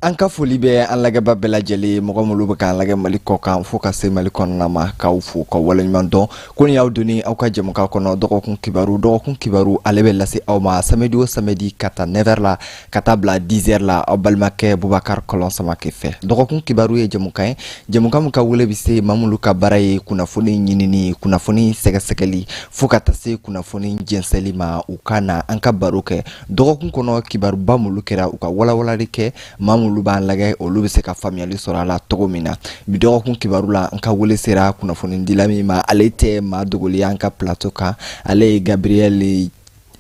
An ka foli bɛ an lajɛba bɛɛ lajɛlen, mɔgɔ minnu bɛ k'an lajɛ Mali kɔ kan fo ka se Mali kɔnɔna ma, k'aw fo ka waleɲuman dɔn. Ko nin y'aw donni aw ka jɛmukan kɔnɔ, dɔgɔkun kibaru. Dɔgɔkun kibaru, ale bɛ lase aw ma samedi o samedi ka ta 9h la ka taa bila 10h la, aw balimakɛ Bubakari Kɔlɔn Samakɛ fɛ. Dɔgɔkun kibaru ye jɛmukan ye, jɛmukan min ka wele bɛ se maa minnu ka baara ye kunnafoni ɲinini, kunnafoni sɛgɛsɛgɛli, fo ka taa se kunnafoni jɛnsɛnli ma. U ka na an ka baro kɛ dɔgɔkun kɔnɔ, kibaruba minnu kɛra, u ka walawalali kɛ. Maa minnu b'an lajɛ, olu bɛ se ka faamuyali sɔrɔ a la cogo min na. Bi dɔgɔkun kibaru la, an ka wele sera kunnafonidila min ma, ale tɛ maa dogoli an ka plateau kan, ale ye Gabriel.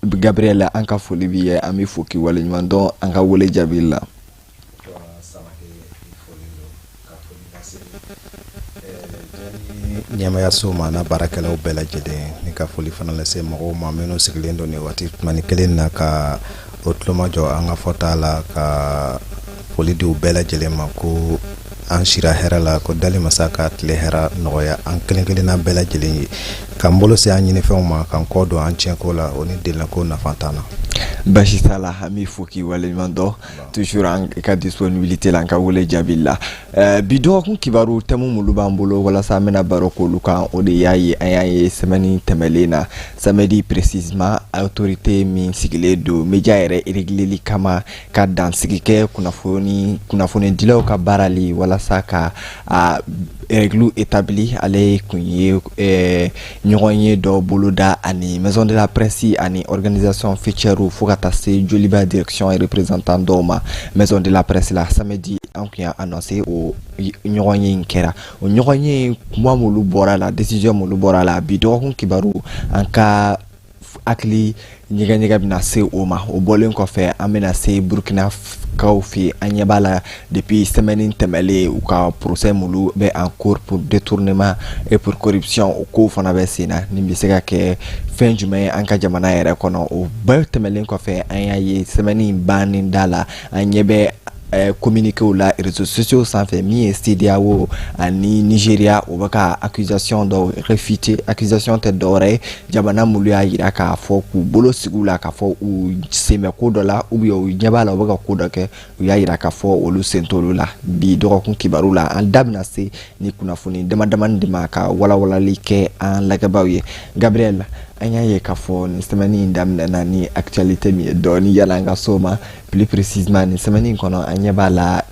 Gabriel, an ka foli b'i ye, an bɛ fo k'i waleɲuman dɔn an ka wele jaabi la. Ɲɛmayaso ma n'a baarakɛlaw bɛɛ lajɛlen, ni ka foli fana lase mɔgɔw ma minnu sigilen don nin waati tuma ni kelen na ka o tulomajɔ an ka fɔta la, ka foli di u bɛɛ lajɛlen ma ko an sira hɛrɛ la, ko dali masa ka tile hɛrɛ nɔgɔya an kelen kelenna bɛɛ lajɛlen ye, k'an bolo se an ɲinifɛnw ma, k'an kɔ don an tiɲɛko la, o ni delinako nafa t'an na. Basi t'a la, an b'i fo k'i waleɲuman dɔn toujours an ka disponibilité la, an ka wele jaabi la. Bi dɔgɔkun kibaru, thème minnu b'an bolo walasa an bɛna baro k'olu kan, o de y'a ye an y'a ye semaine tɛmɛlen na, samedi précisément, autorité min sigilen don média yɛrɛ réguleli kama, ka dansigi kɛ kunnafonidilaw ka baarali walasa ka a règle établi, ale kun ye ɲɔgɔn ye dɔ boloda ani maison de la presse ani organisation faîtière, fo ka taa se Joliba direction représentant dɔw ma maison de la presse la. Samedi, an kun y'a annoncé, o ɲɔgɔn ye in kɛra. O ɲɔgɔn ye, kuma m'olu bɔra la, décision m'olu bɔra la. Bi dɔgɔkun kibaru, an ka hakili ɲɛgɛɲɛgɛ bɛna se o ma. O bɔlen kɔfɛ, an bɛna se Burukina kaw fɛ. An ɲɛ b'a la depuis semaine tɛmɛlen, u ka procès m'olu bɛ en cours pour détournement et pour corruption, o kow fana bɛ sen na. Nin bɛ se ka kɛ fɛn jumɛn ye an ka jamana yɛrɛ kɔnɔ? O bɛɛ tɛmɛlen kɔfɛ, an y'a ye semaine in bannen da la, an ɲɛ bɛ communiqué la réseaux sociaux sanfɛ, min ye CEDEAO ani Nigeria, o bɛ ka accusation dɔw réfuter. Accusation tɛ dɔwɛrɛ ye, jamana minnu y'a yira k'a fɔ k'u bolo sigi u la, k'a fɔ u sen bɛ ko dɔ la, ou bien u ɲɛ b'a la u bɛ ka ko dɔ kɛ, u y'a yira k'a fɔ olu sen t'olu la. Bi dɔgɔkun kibaru la, an da bɛna se ni kunnafoni dama damani de ma ka walawalali kɛ an lajɛbaaw ye. Gabriel, an y'a ye k'a fɔ nin semaine in daminɛna ni actualité min ye dɔɔni, yala an ka so ma, plus précisément nin semaine in kɔnɔ, an ɲɛ b'a la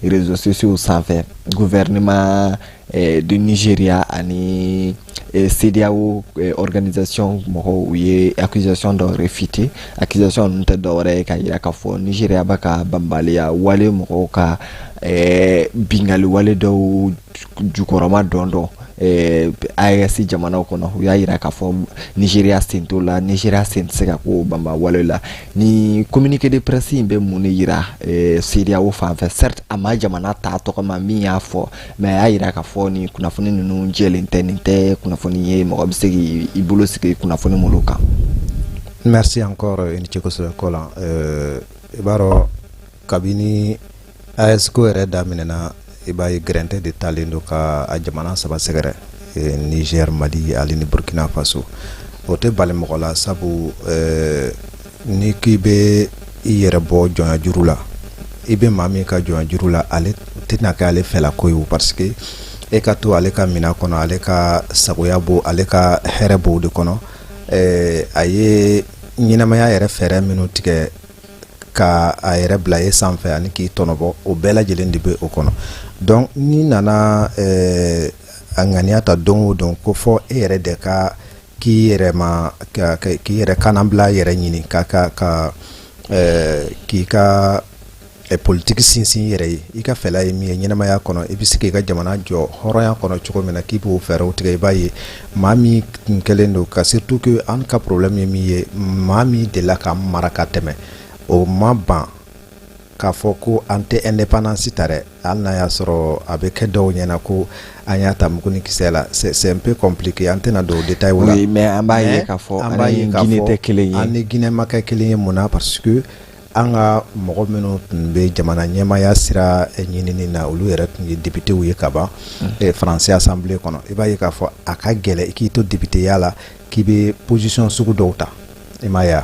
réseaux sociaux sanfɛ, gouvernement de Nigeria ani CEDEAO organisation mɔgɔw, u ye accusation dɔ réfuter. Accusation ninnu tɛ dɔwɛrɛ ye k'a yira k'a fɔ Nigeria bɛ ka banbaliya wale, mɔgɔw ka bingali wale dɔw jukɔrɔma dɔn dɔn AES jamanaw kɔnɔ. U y'a yira k'a fɔ Nigeria sen t'o la, Nigeria sen tɛ se ka k'o banba wale la. Ni communiqué de presse in bɛ mun de yira CEDEAO fan fɛ? Certes, a ma jamana ta tɔgɔ ma min y'a fɔ, mais a y'a yira k'a fɔ nin kunnafoni ninnu jɛlen tɛ, nin tɛ kunnafoni ye mɔgɔ bɛ se k'i bolo sigi kunnafoni minnu kan. Merci encore, i ni ce kosɛbɛ. Kɔlan, i b'a dɔn, kabini AES ko yɛrɛ daminɛna, i b'a ye gɛrɛntɛ de talen don ka a jamana saba sɛgɛrɛ, Niger, Mali ale ni Burkina Faso. O tɛ bali mɔgɔ la, sabu ni k'i bɛ i yɛrɛ bɔ jɔnya juru la, i bɛ maa min ka jɔnya juru la, ale tɛna kɛ ale fɛla ko ye o, parce que e ka to ale ka minɛn kɔnɔ, ale ka sagoya b'o, ale ka hɛrɛ b'o de kɔnɔ. A ye ɲɛnamaya yɛrɛ fɛɛrɛ minnu tigɛ ka a yɛrɛ bila e sanfɛ ani k'i tɔnɔbɔ, o bɛɛ lajɛlen de bɛ o kɔnɔ. Donc n'i nana a ŋaniya ta don o don ko fɔ e yɛrɛ de ka k'i yɛrɛ ma, k'i yɛrɛ kanabila yɛrɛ ɲini ka k'i ka politiki sinsin i yɛrɛ ye, i ka fɛla ye min ye ɲɛnamaya kɔnɔ, i bɛ se k'i ka jamana jɔ hɔrɔnya kɔnɔ cogo min na, k'i b'o fɛɛrɛw tigɛ, i b'a ye maa min tun kɛlen don ka, surtout que an ka problème ye min ye, maa min delila ka mara ka tɛmɛ, o ma ban k'a fɔ ko an tɛ indépendance ta dɛ, hali n'a y'a sɔrɔ a bɛ kɛ dɔw ɲɛna ko an y'a ta mugu ni kisɛ la. C'est un peu compliqué, an tɛna don o détail la. Oui, mais an b'a ye k'a fɔ an b'a ye k'a fɔ Guinée tɛ kelen ye. An ni Guinée ma kɛ kelen ye. Mun na? Parce que an ka mɔgɔ minnu tun bɛ jamana ɲɛmaaya sira ɲinini na, olu yɛrɛ tun ye députéw ye ka ban Faransi assemblée kɔnɔ. I b'a ye k'a fɔ a ka gɛlɛn i k'i to députéya la k'i bɛ position sugu dɔw ta, i m'a ye wa?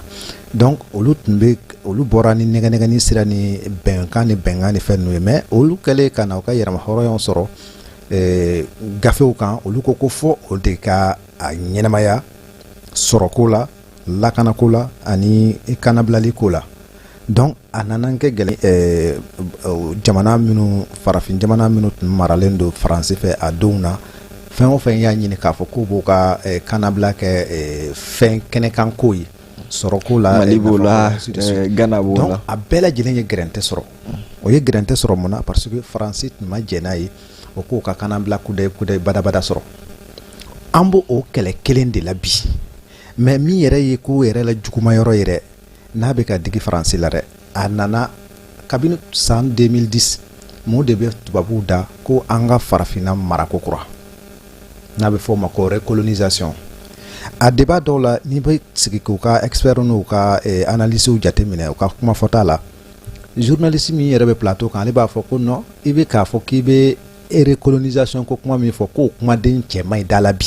Donc olu tun bɛ Olu bɔra ni nɛgɛnɛgɛni sira ni bɛnkan ni bɛnkan ni fɛn ninnu ye, mais olu kɛlen ka na u ka yɛrɛmahɔrɔnya sɔrɔ gafew kan, olu ko ko fo o de ka a ɲɛnamaya sɔrɔko la, lakanako la ani kanabilali ko la. Donc a nana kɛ gɛlɛn jamana minnu, farafin jamana minnu tun maralen don Faransi fɛ a donw na, fɛn o fɛn y'a ɲini k'a fɔ k'u b'u ka kanabila kɛ fɛn kɛnɛkanko ye sɔrɔko la. Mali b'o la, Ghana b'o la. A bɛɛ lajɛlen ye gɛrɛntɛ sɔrɔ. O ye gɛrɛntɛ sɔrɔ mun na? Parce que Faransi tun ma jɛn n'a ye o k'o ka kanabila kudayi kudayi badabada sɔrɔ. An b'o o kɛlɛ kelen de la bi. Mais min yɛrɛ ye ko yɛrɛ la juguma yɔrɔ yɛrɛ n'a bɛ ka digi Faransi la dɛ, a nana kabini san 2010. Mun de bɛ tubabuw da ko an ka farafinna marako kura n'a bɛ fɔ o ma ko recolonisation? A débat dɔw la, n'i bɛ sigi k'u ka experts n'u ka analystes jateminɛ, u ka kuma fɔta la, journaliste min yɛrɛ bɛ plateau kan, ale b'a fɔ ko non, i bɛ k'a fɔ k'i bɛ recolonisation ko kuma min fɔ, k'o kumaden cɛ man ɲi da la bi.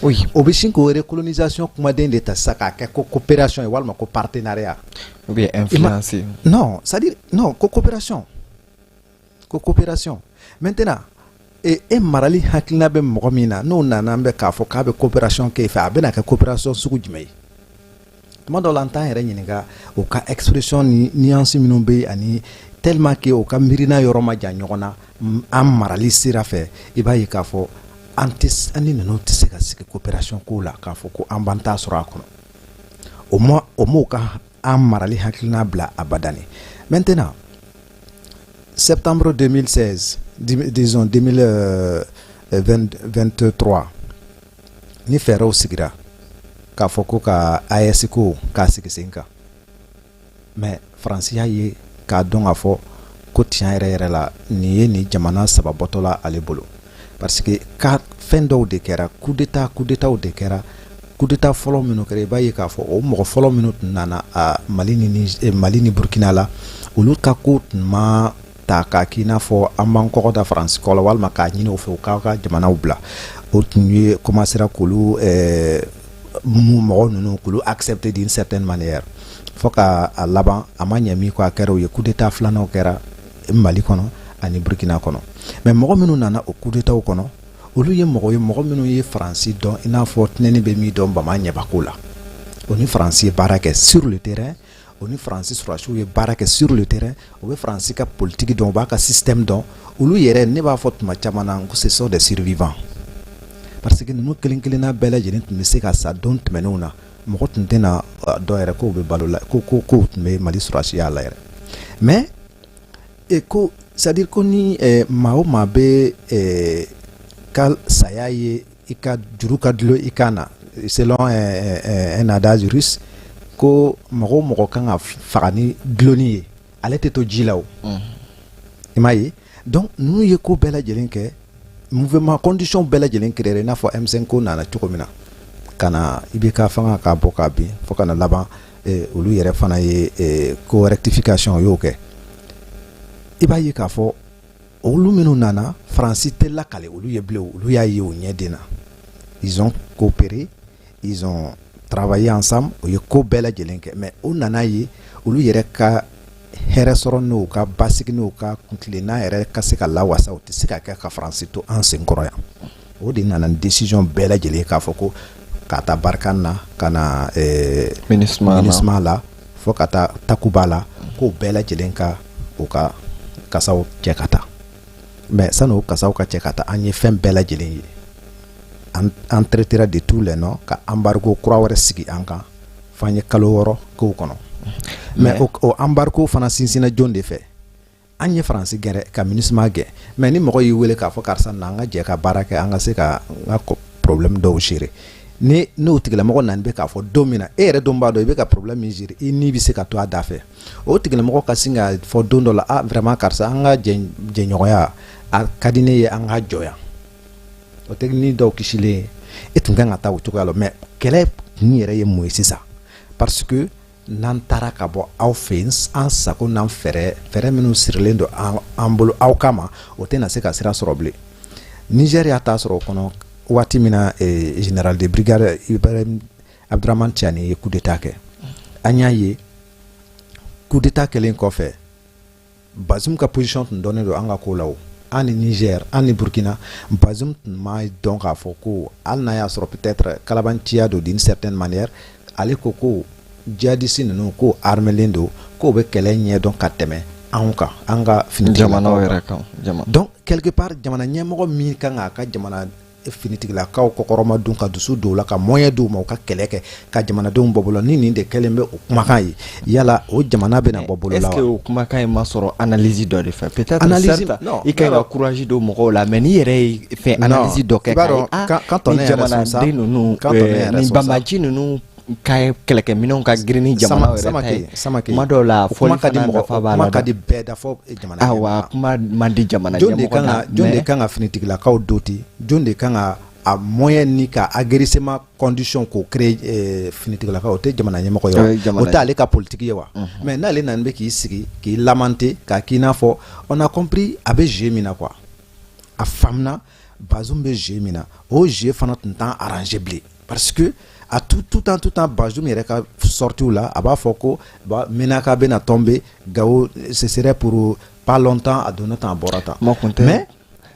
O bɛ sin k'o recolonisation kumaden de ta sisan k'a kɛ ko coopération ye walima ko partenariat. Ou bien influencer. Non, c'est à dire non, ko coopération, ko coopération. Maintenant, e marali hakilina bɛ mɔgɔ min na, n'o nana an bɛ k'a fɔ k'a bɛ coopération kɛ e fɛ, a bɛna kɛ coopération sugu jumɛn ye? Tuma dɔw la, an t'an yɛrɛ ɲininka u ka expression ni nuance minnu bɛ yen, ani tellement que u ka miirina yɔrɔ ma jan ɲɔgɔn na an marali sira fɛ. I b'a ye k'a fɔ an tɛ, an ni ninnu tɛ se ka sigi coopération ko la k'a fɔ ko an b'an ta sɔrɔ a kɔnɔ. O ma o m'o ka an marali hakilina bila abadani. Maintenant, septembre 2016, disons 2023, ni fɛɛrɛw sigira k'a fɔ ko ka AES ko k'a sigi sen kan, mais Faransi y'a ye k'a dɔn k'a fɔ ko tiɲɛ yɛrɛ yɛrɛ la, nin ye nin jamana saba bɔtɔ la ale bolo, parce que ka fɛn dɔw de kɛra, coup d'état, coup d'état de kɛra. Coup d'état fɔlɔ minnu kɛra, i b'a ye k'a fɔ o mɔgɔ fɔlɔ minnu tun nana a Mali ni Burkina la, olu ka ko tun ma ta k'a k'i n'a fɔ an b'an kɔgɔ da Faransi kɔ la walima k'a ɲini u fɛ u k'aw ka jamanaw bila. O tun ye commencera k'olu mɔgɔ ninnu k'olu accepter d'une certaine manière, fo ka a laban a ma ɲɛ min kɔ, a kɛra o ye coup d'état filananw kɛra Mali kɔnɔ ani Burkina kɔnɔ. Mais mɔgɔ minnu nana o coup d'état kɔnɔ, olu ye mɔgɔ ye, mɔgɔ minnu ye Faransi dɔn i n'a fɔ tɛnɛni bɛ min dɔn bama ɲɛbako la. O ni Faransi ye baara kɛ sur le terrain, o ni Faransi sɔrɔdasiw ye baara kɛ sur le terrain, o bɛ Faransi ka politique dɔn, u b'a ka système dɔn. Olu yɛrɛ, ne b'a fɔ tuma caman na ko ce sont des survivants, parce que ninnu kelen kelenna bɛɛ lajɛlen tun bɛ se ka sa don tɛmɛnenw na, mɔgɔ tun tɛna dɔn yɛrɛ k'o bɛ balo la, ko ko k'o tun bɛ Mali sɔrɔdasiya la yɛrɛ. Mais e ko, c'est à dire ko ni maa o maa bɛ ka saya ye i ka juru ka dulon i kan na, selon un adage russe, ko mɔgɔ o mɔgɔ kan ka faga ni dulonni ye, ale tɛ to ji la o. I m'a ye? Donc ninnu ye ko bɛɛ lajɛlen kɛ, mouvement condition bɛɛ lajɛlen créer, i n'a fɔ M5 ko nana cogo min na ka na IBK fanga k'a bɔ k'a bin, fo ka na laban olu yɛrɛ fana ye ko rectification y'o kɛ. I b'a ye k'a fɔ olu minnu nana, Faransi tɛ lakale olu ye bilen. Olu y'a ye o ɲɛden na, ils ont coopéré, ils ont travaillé ensemble, o ye ko bɛɛ lajɛlen kɛ. Mais o nana ye olu yɛrɛ ka hɛrɛ sɔrɔ n'u ka basigi n'u ka kuntilenna yɛrɛ ka se ka lawasa, o tɛ se ka kɛ ka Faransi to an senkɔrɔ yan. O de nana ni décision bɛɛ lajɛlen k'a fɔ ko ka taa Barkhane na, ka na MINUSMA la, fo ka taa Takuba la, k'o bɛɛ lajɛlen ka u ka kasaw cɛ ka taa. Mais sani o kasaw ka cɛ ka taa, an ye fɛn bɛɛ lajɛlen ye, an traitera de tous les noms, ka embargo kura wɛrɛ sigi an kan f'an ye kalo 6 k'o kɔnɔ. Mais o embargo fana sinsinna jɔn de fɛ? An ye Faransi gɛrɛ ka MINUSMA gɛn. Mais ni mɔgɔ y'i wele k'a fɔ karisa na, an ka jɛ ka baara kɛ, an ka se ka n ka problème dɔw gérer, ni n'o tigilamɔgɔ nana bɛ k'a fɔ don min na e yɛrɛ don b'a dɔn i bɛ ka problème min gérer, i ni bɛ se ka to a da fɛ, o tigilamɔgɔ ka sin ka fɔ don dɔ la: ah vraiment karisa, an ka jɛɲɔgɔnya a ka di ne ye, an ka jɔ yan. O tɛ ni dɔw kisilen ye, e tun kan ka taa o cogoya la. Mais kɛlɛ kun yɛrɛ ye mun ye sisan? Parce que n'an taara ka bɔ aw fɛ yen, an sago n'an fɛɛrɛ fɛɛrɛ minnu sirilen don an bolo aw kama, o tɛna se ka sira sɔrɔ bilen. Niger y'a ta sɔrɔ o kɔnɔ waati min na, général de brigade Ibrahim Abdurahman Tiani ye coup d'état kɛ, an y'a ye Coup d'état kɛlen kɔfɛ, Bazoum ka position tun dɔnnen don an ka ko la. O an ni Niger, an ni Burkina, Bazoum tun ma dɔn k'a fɔ ko hali n'a y'a sɔrɔ peut-être kalabanciya don d'une certaine manière, ale ko ko djihadiste ninnu ko armelen don, k'o bɛ kɛlɛ ɲɛdɔn ka tɛmɛ anw kan, an ka jamanaw yɛrɛ kan. Donc quelque part, jamana ɲɛmɔgɔ min kan k'a ka jamana finitigilakaw kɔkɔrɔma dun, ka dusu don u la, ka moyen d'u ma u ka kɛlɛ kɛ ka jamanadenw bɔ bolo, ni nin de kɛlen bɛ o kumakan ye, yala o jamana bɛna bɔ bolo la wa? Est-ce que o kumakan in ma sɔrɔ analyse dɔ de fɛ peut-être? Analyse, non, i kan ka courage don mɔgɔw la, mais n'i yɛrɛ ye fɛn analyse dɔ kɛ, quand on est jamanaden ninnu, ni banbaanci ninnu ka kɛlɛkɛminɛnw ka girin ni jamana yɛrɛ ta ye, kuma dɔw la fɔli fana nafa b'a la. Kuma ka di bɛɛ da fɔ jamana. Awa, kuma man di jamana ɲɛmɔgɔ da. Jɔn de kan ka finitigilakaw doter? Jɔn de kan ka a moyen ni ka aguerrissement condition k'o créer finitigilakaw? O tɛ jamana ɲɛmɔgɔ ye wa? O tɛ ale ka politique ye wa? Mais n'ale nana bɛ k'i sigi k'i lamenter, k'a k'i n'a fɔ on a compris a bɛ jeu min na quoi, a faamuna Bazoum bɛ jeu min na, o jeu fana tun t'an arranger bilen, parce que a tout temps Bazoum yɛrɛ ka sortie la, a b'a fɔ ko Menaka bɛna tomber, Gao ce serait pour pas longtemps, a donna tan, a bɔra tan. Mais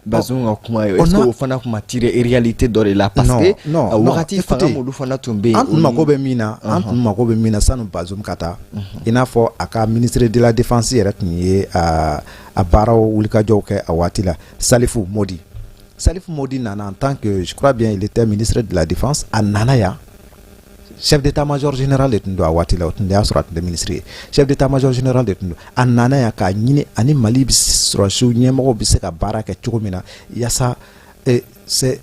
Bazoum ka kuma ye, est-ce que o fana kun ma tirer réalité dɔ de la? Parce que wagati fanga m'olu fana tun bɛ yen. An tun mako bɛ min na sanu Bazoum ka taa, i n'a fɔ a ka ministre de la Défense yɛrɛ tun ye a baaraw wulikajɔw kɛ a waati la, Salifu Modi. Salifu Modi nana en tant que, je crois bien, il était ministre de la Défense. A nana yan, chef d'état-major général de tun don a waati la. O tun y'a sɔrɔ a tun tɛ ministre ye, chef d'état-major général de tun don. A nana yan k'a ɲini ani Mali sɔrɔdasiw ɲɛmɔgɔw bɛ se ka baara kɛ cogo min na, yaasa c'est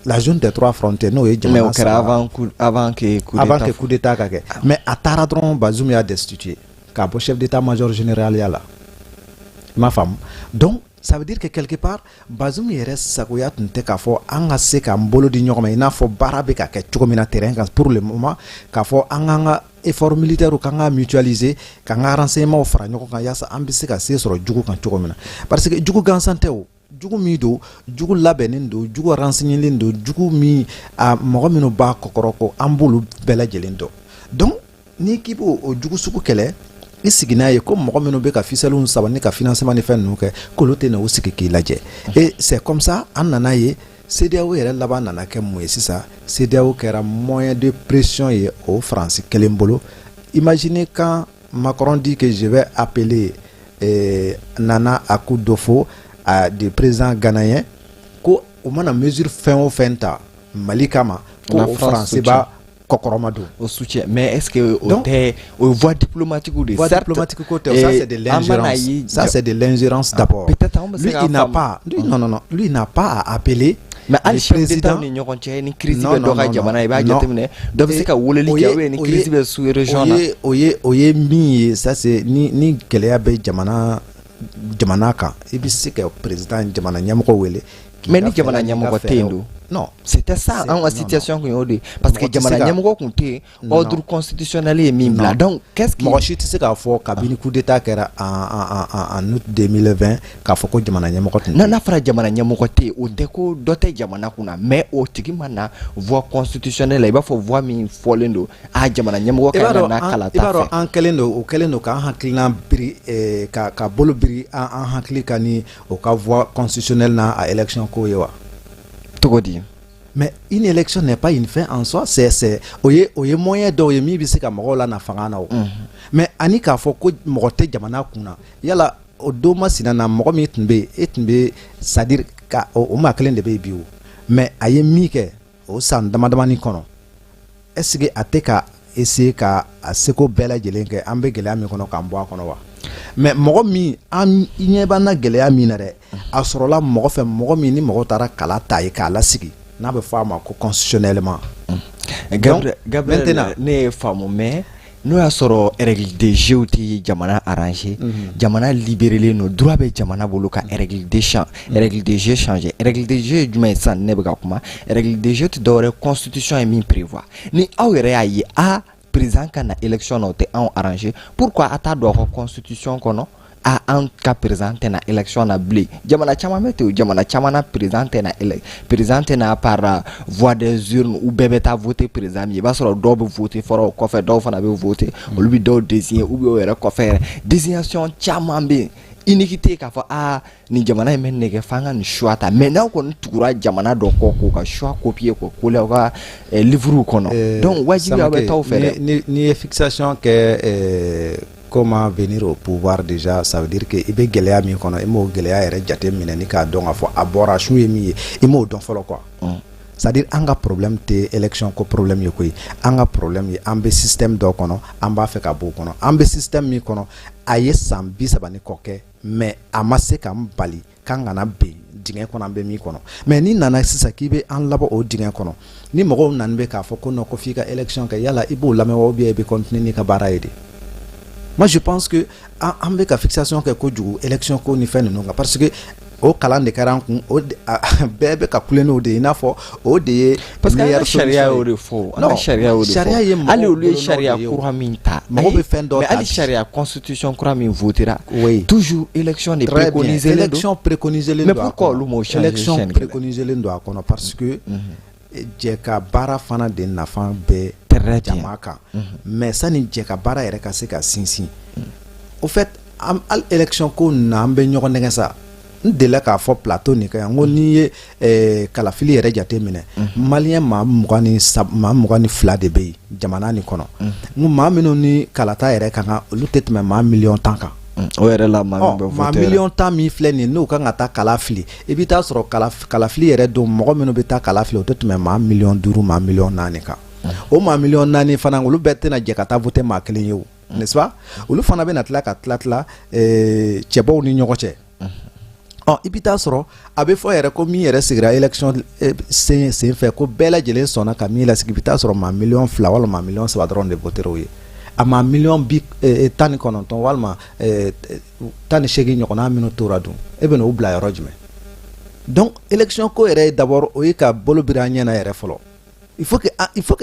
la zone des trois frontières, n'o ye jamana. Mais o kɛra avant que coup d'état, avant que coup d'état ka kɛ. Mais a taara dɔrɔn, Bazoum y'a destitué k'a bɔ chef d'état-major général ya la. I m'a faamu? Donc ça veut dire que quelque part, Bazoum yɛrɛ sagoya tun tɛ k'a fɔ an ka se k'an bolo di ɲɔgɔn ma, i n'a fɔ baara bɛ ka kɛ cogo min na terrain kan pour le moment, k'a fɔ an k'an ka effort militaire k'an ka mutualiser, k'an ka renseignements fara ɲɔgɔn kan, yaasa an bɛ se ka se sɔrɔ jugu kan cogo min na. Parce que jugu gansan tɛ o, jugu min don, jugu labɛnnen don, jugu renseignélen don, jugu min a mɔgɔ minnu b'a kɔkɔrɔ ko an b'olu bɛɛ lajɛlen dɔn. Donc n'i k'i b'o o jugu sugu kɛlɛ, i sigi n'a ye ko mɔgɔ minnu bɛ ka ficelle saba ni ka financement ni fɛn ninnu kɛ, k'olu tɛ na o sigi k'i lajɛ. Et c'est comme ça an nana ye CEDEAO yɛrɛ laban nana kɛ mun ye sisan? CEDEAO kɛra moyen de pression ye o Faransi kelen bolo. Imaginez quand Macron dit que je vais appeler Nana Akufo du président ghanéen, ko o mana mesure fɛn o fɛn ta Mali kama, ko o Faransi b'a kɔkɔrɔma don. O soutien, mais est-ce que o tɛ o voie diplomatique de? Voie diplomatique ko tɛ, ça c'est de l'ingérence, ça c'est de l'ingérence d'abord. Peut-être lui il n'a pas, lui, non non non, lui il n'a pas à appeler. Mais hali chef d'État ni ɲɔgɔn cɛ, ni crise bɛ dɔ ka jamana, i b'a jateminɛ dɔ bɛ se ka weleli kɛ, ou bien ni crise bɛ sous région na. O ye min ye, ça c'est ni gɛlɛya bɛ jamana kan, i bɛ se ka président, jamana ɲɛmɔgɔ wele. Mais ni jamana ɲɛmɔgɔ tɛ yen don? Non. C'était ça, an ka situation kun y'o de ye, parce que jamana ɲɛmɔgɔ kun tɛ yen, ordre constitutionnel ye min bila. Donc qu'est-ce qui Mɔgɔ si tɛ se k'a fɔ kabini coup d'état kɛra en août 2020 k'a fɔ ko jamana ɲɛmɔgɔ tun tɛ. N'a fɔra jamana ɲɛmɔgɔ tɛ yen, o tɛ ko dɔ tɛ jamana kunna, mais o tigi ma na voie constitutionnelle la, i b'a fɔ voie min fɔlen don, a jamana ɲɛmɔgɔ ka kan ka na kalata fɛ. I b'a dɔn, an kɛlen don, o kɛlen don k'an hakilina biri, ka bolo biri an hakili kan ni o ka voie constitutionnelle n'a a élection ko ye wa? Cogo di? Mais une élection n'est pas une fin en soi, c'est o ye moyen dɔw ye min bɛ se ka mɔgɔw la na fanga na o. Mais ani k'a fɔ ko mɔgɔ tɛ jamana kun na, yala o don masina na, mɔgɔ min tun bɛ yen, e tun bɛ, c'est à dire ka o maa kelen de bɛ yen bi o. Mais a ye min kɛ o san dama damani kɔnɔ, est ce que a tɛ ka essayer ka a seko bɛɛ lajɛlen kɛ an bɛ gɛlɛya min kɔnɔ k'an bɔ a kɔnɔ wa? Mais mɔgɔ min an ɲɛ b'an na gɛlɛya min na dɛ, a sɔrɔla mɔgɔ fɛ, mɔgɔ min ni mɔgɔ taara kala ta ye k'a lasigi, n'a bɛ fɔ a ma ko constitutionnellement. Gabriel, maintenant ne ye faamu, mais n'o y'a sɔrɔ règle de jeu tɛ jamana arranger, jamana libérélen don, droit bɛ jamana bolo ka règle de jeu changer. Règle de jeu ye jumɛn ye sisan? Ne bɛ ka kuma, règle de jeu tɛ dɔwɛrɛ, constitution ye min prévoir. Ni aw yɛrɛ y'a ye a président ka na élection na, o tɛ anw arranger, pourquoi a t'a don aw ka constitution kɔnɔ? A an ka président tɛna élection na bilen. Jamana caman bɛ ten o, jamana caman na, président tɛna par voie des urnes. U bɛɛ bɛ taa voter président min ye, i b'a sɔrɔ dɔw bɛ voter fɔlɔ, o kɔfɛ dɔw fana bɛ voter, olu bɛ dɔw désigner, ou bien o yɛrɛ kɔfɛ yɛrɛ, désignation caman bɛ yen. Iniquité k'a fɔ aa, nin jamana in bɛ nɛgɛ f'an ka nin choix ta, mais n'aw kɔni tugura jamana dɔ kɔ k'u ka choix copier k'o coller aw ka livre kɔnɔ, donc wajibi aw bɛ taa o fɛ dɛ. N'i ye fixation kɛ comment venir au pouvoir déjà, ça veut dire que i bɛ gɛlɛya min kɔnɔ, i m'o gɛlɛya yɛrɛ jate minɛ ni k'a dɔn k'a fɔ a bɔra su ye min ye, i m'o dɔn fɔlɔ quoi. C'est à dire, an ka problème tɛ élection ko problème ye koyi. An ka problème ye, an bɛ système dɔ kɔnɔ, an b'a fɛ ka bɔ o kɔnɔ. An bɛ système min kɔnɔ, a ye san 30 ni kɔ kɛ, mais a ma se k'an bali k'an kana ben dingɛ kɔnɔ, an bɛ min kɔnɔ. Mais n'i nana sisan k'i bɛ an labɔ o dingɛ kɔnɔ, ni mɔgɔw nana bɛ k'a fɔ ko non, ko f'i ka élection kɛ, yala i b'o lamɛn wa, ou bien i bɛ continuer n'i ka baara ye de? Moi, je pense que an bɛ ka fixation kɛ kojugu élection ko ni fɛn ninnu kan, parce que o kalan de kɛra an kun, o bɛɛ bɛ ka kule n'o de ye, i n'a fɔ o de ye. Parce que an ka sariya y'o de fɔ, an ka sariya y'o de fɔ. Hali olu ye sariya kura min ta, mɔgɔw bɛ fɛn dɔ mais hali sariya constitution kura min votera, toujours élection de préconisé. Élection préconisé. Mais pourquoi olu m'o changer? Élection préconisé don a kɔnɔ parce que jɛ ka baara fana de nafa bɛ jama kan. Mais sani jɛ ka baara yɛrɛ ka se ka sinsin, au fait, hali élection ko na, an bɛ ɲɔgɔn nɛgɛ sa. N delila k'a fɔ plateau nin kan yan, n ko n'i ye kalafili yɛrɛ jate minɛ, malien maa 23, maa 22 de bɛ yen jamana nin kɔnɔ. N ko maa minnu ni kalata yɛrɛ ka kan, olu tɛ tɛmɛ maa miliyɔn 10 kan. O yɛrɛ la, maa min bɛ maa miliyɔn 10 min filɛ nin ye, n'o kan ka taa kala fili, i bɛ taa sɔrɔ kalafili yɛrɛ don, mɔgɔ minnu bɛ taa kala fili, o tɛ tɛmɛ maa miliyɔn 5, maa miliyɔn 4 kan. O maa miliyɔn 4 fana, olu bɛɛ tɛna jɛ ka taa voter maa kelen ye o, n'est-ce pas? Olu fana bɛna tila ka tila tila cɛbaw ni ɲɔgɔn cɛ. Ɔ, i bɛ taa sɔrɔ a bɛ fɔ yɛrɛ ko min yɛrɛ sigira élection sen fɛ, ko bɛɛ lajɛlen sɔnna ka min lasigi, i bɛ taa sɔrɔ maa miliyɔn 2 walima maa miliyɔn 3 dɔrɔn de voter o ye. A maa miliyɔn 19 walima 18 ɲɔgɔnna minnu tora dun, e bɛ n'o bila yɔrɔ jumɛn? Donc élection ko yɛrɛ ye d'abord, o ye ka bolo biri an ɲɛna yɛrɛ fɔlɔ. Il faut que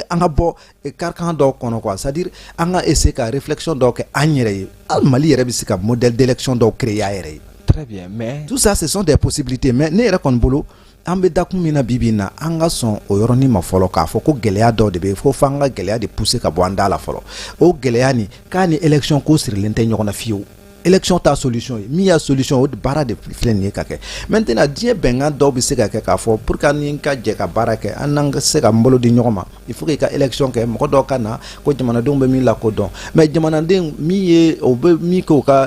an ka bɔ carcan dɔw kɔnɔ quoi, c'est à dire an ka essayer ka réflexion dɔw kɛ an yɛrɛ ye. Hali Mali yɛrɛ bɛ se ka modèle d'élection dɔw créer a yɛrɛ ye. Très bien, mais tout ça, ce sont des possibilités. Mais ne yɛrɛ kɔni bolo, an bɛ dakun min na bi bi in na, an ka sɔn o yɔrɔnin ma fɔlɔ, k'a fɔ ko gɛlɛya dɔw de bɛ yen, fo f'an ka gɛlɛya de pousser ka bɔ an da la fɔlɔ. O gɛlɛya nin k'a ni élection ko sirilen tɛ ɲɔgɔn na fiyewu. Élection t'a solution ye. Min y'a solution, o baara de filɛ nin ye ka kɛ. Maintenant, diɲɛ bɛnkan dɔw bɛ se ka kɛ k'a fɔ pour que ni ka jɛ ka baara kɛ, an n'an ka se ka n bolo di ɲɔgɔn ma, il faut que i ka élection kɛ, mɔgɔ dɔw ka na ko jamanadenw bɛ min lakodɔn. Mais jamanaden min ye o bɛ min kɛ o ka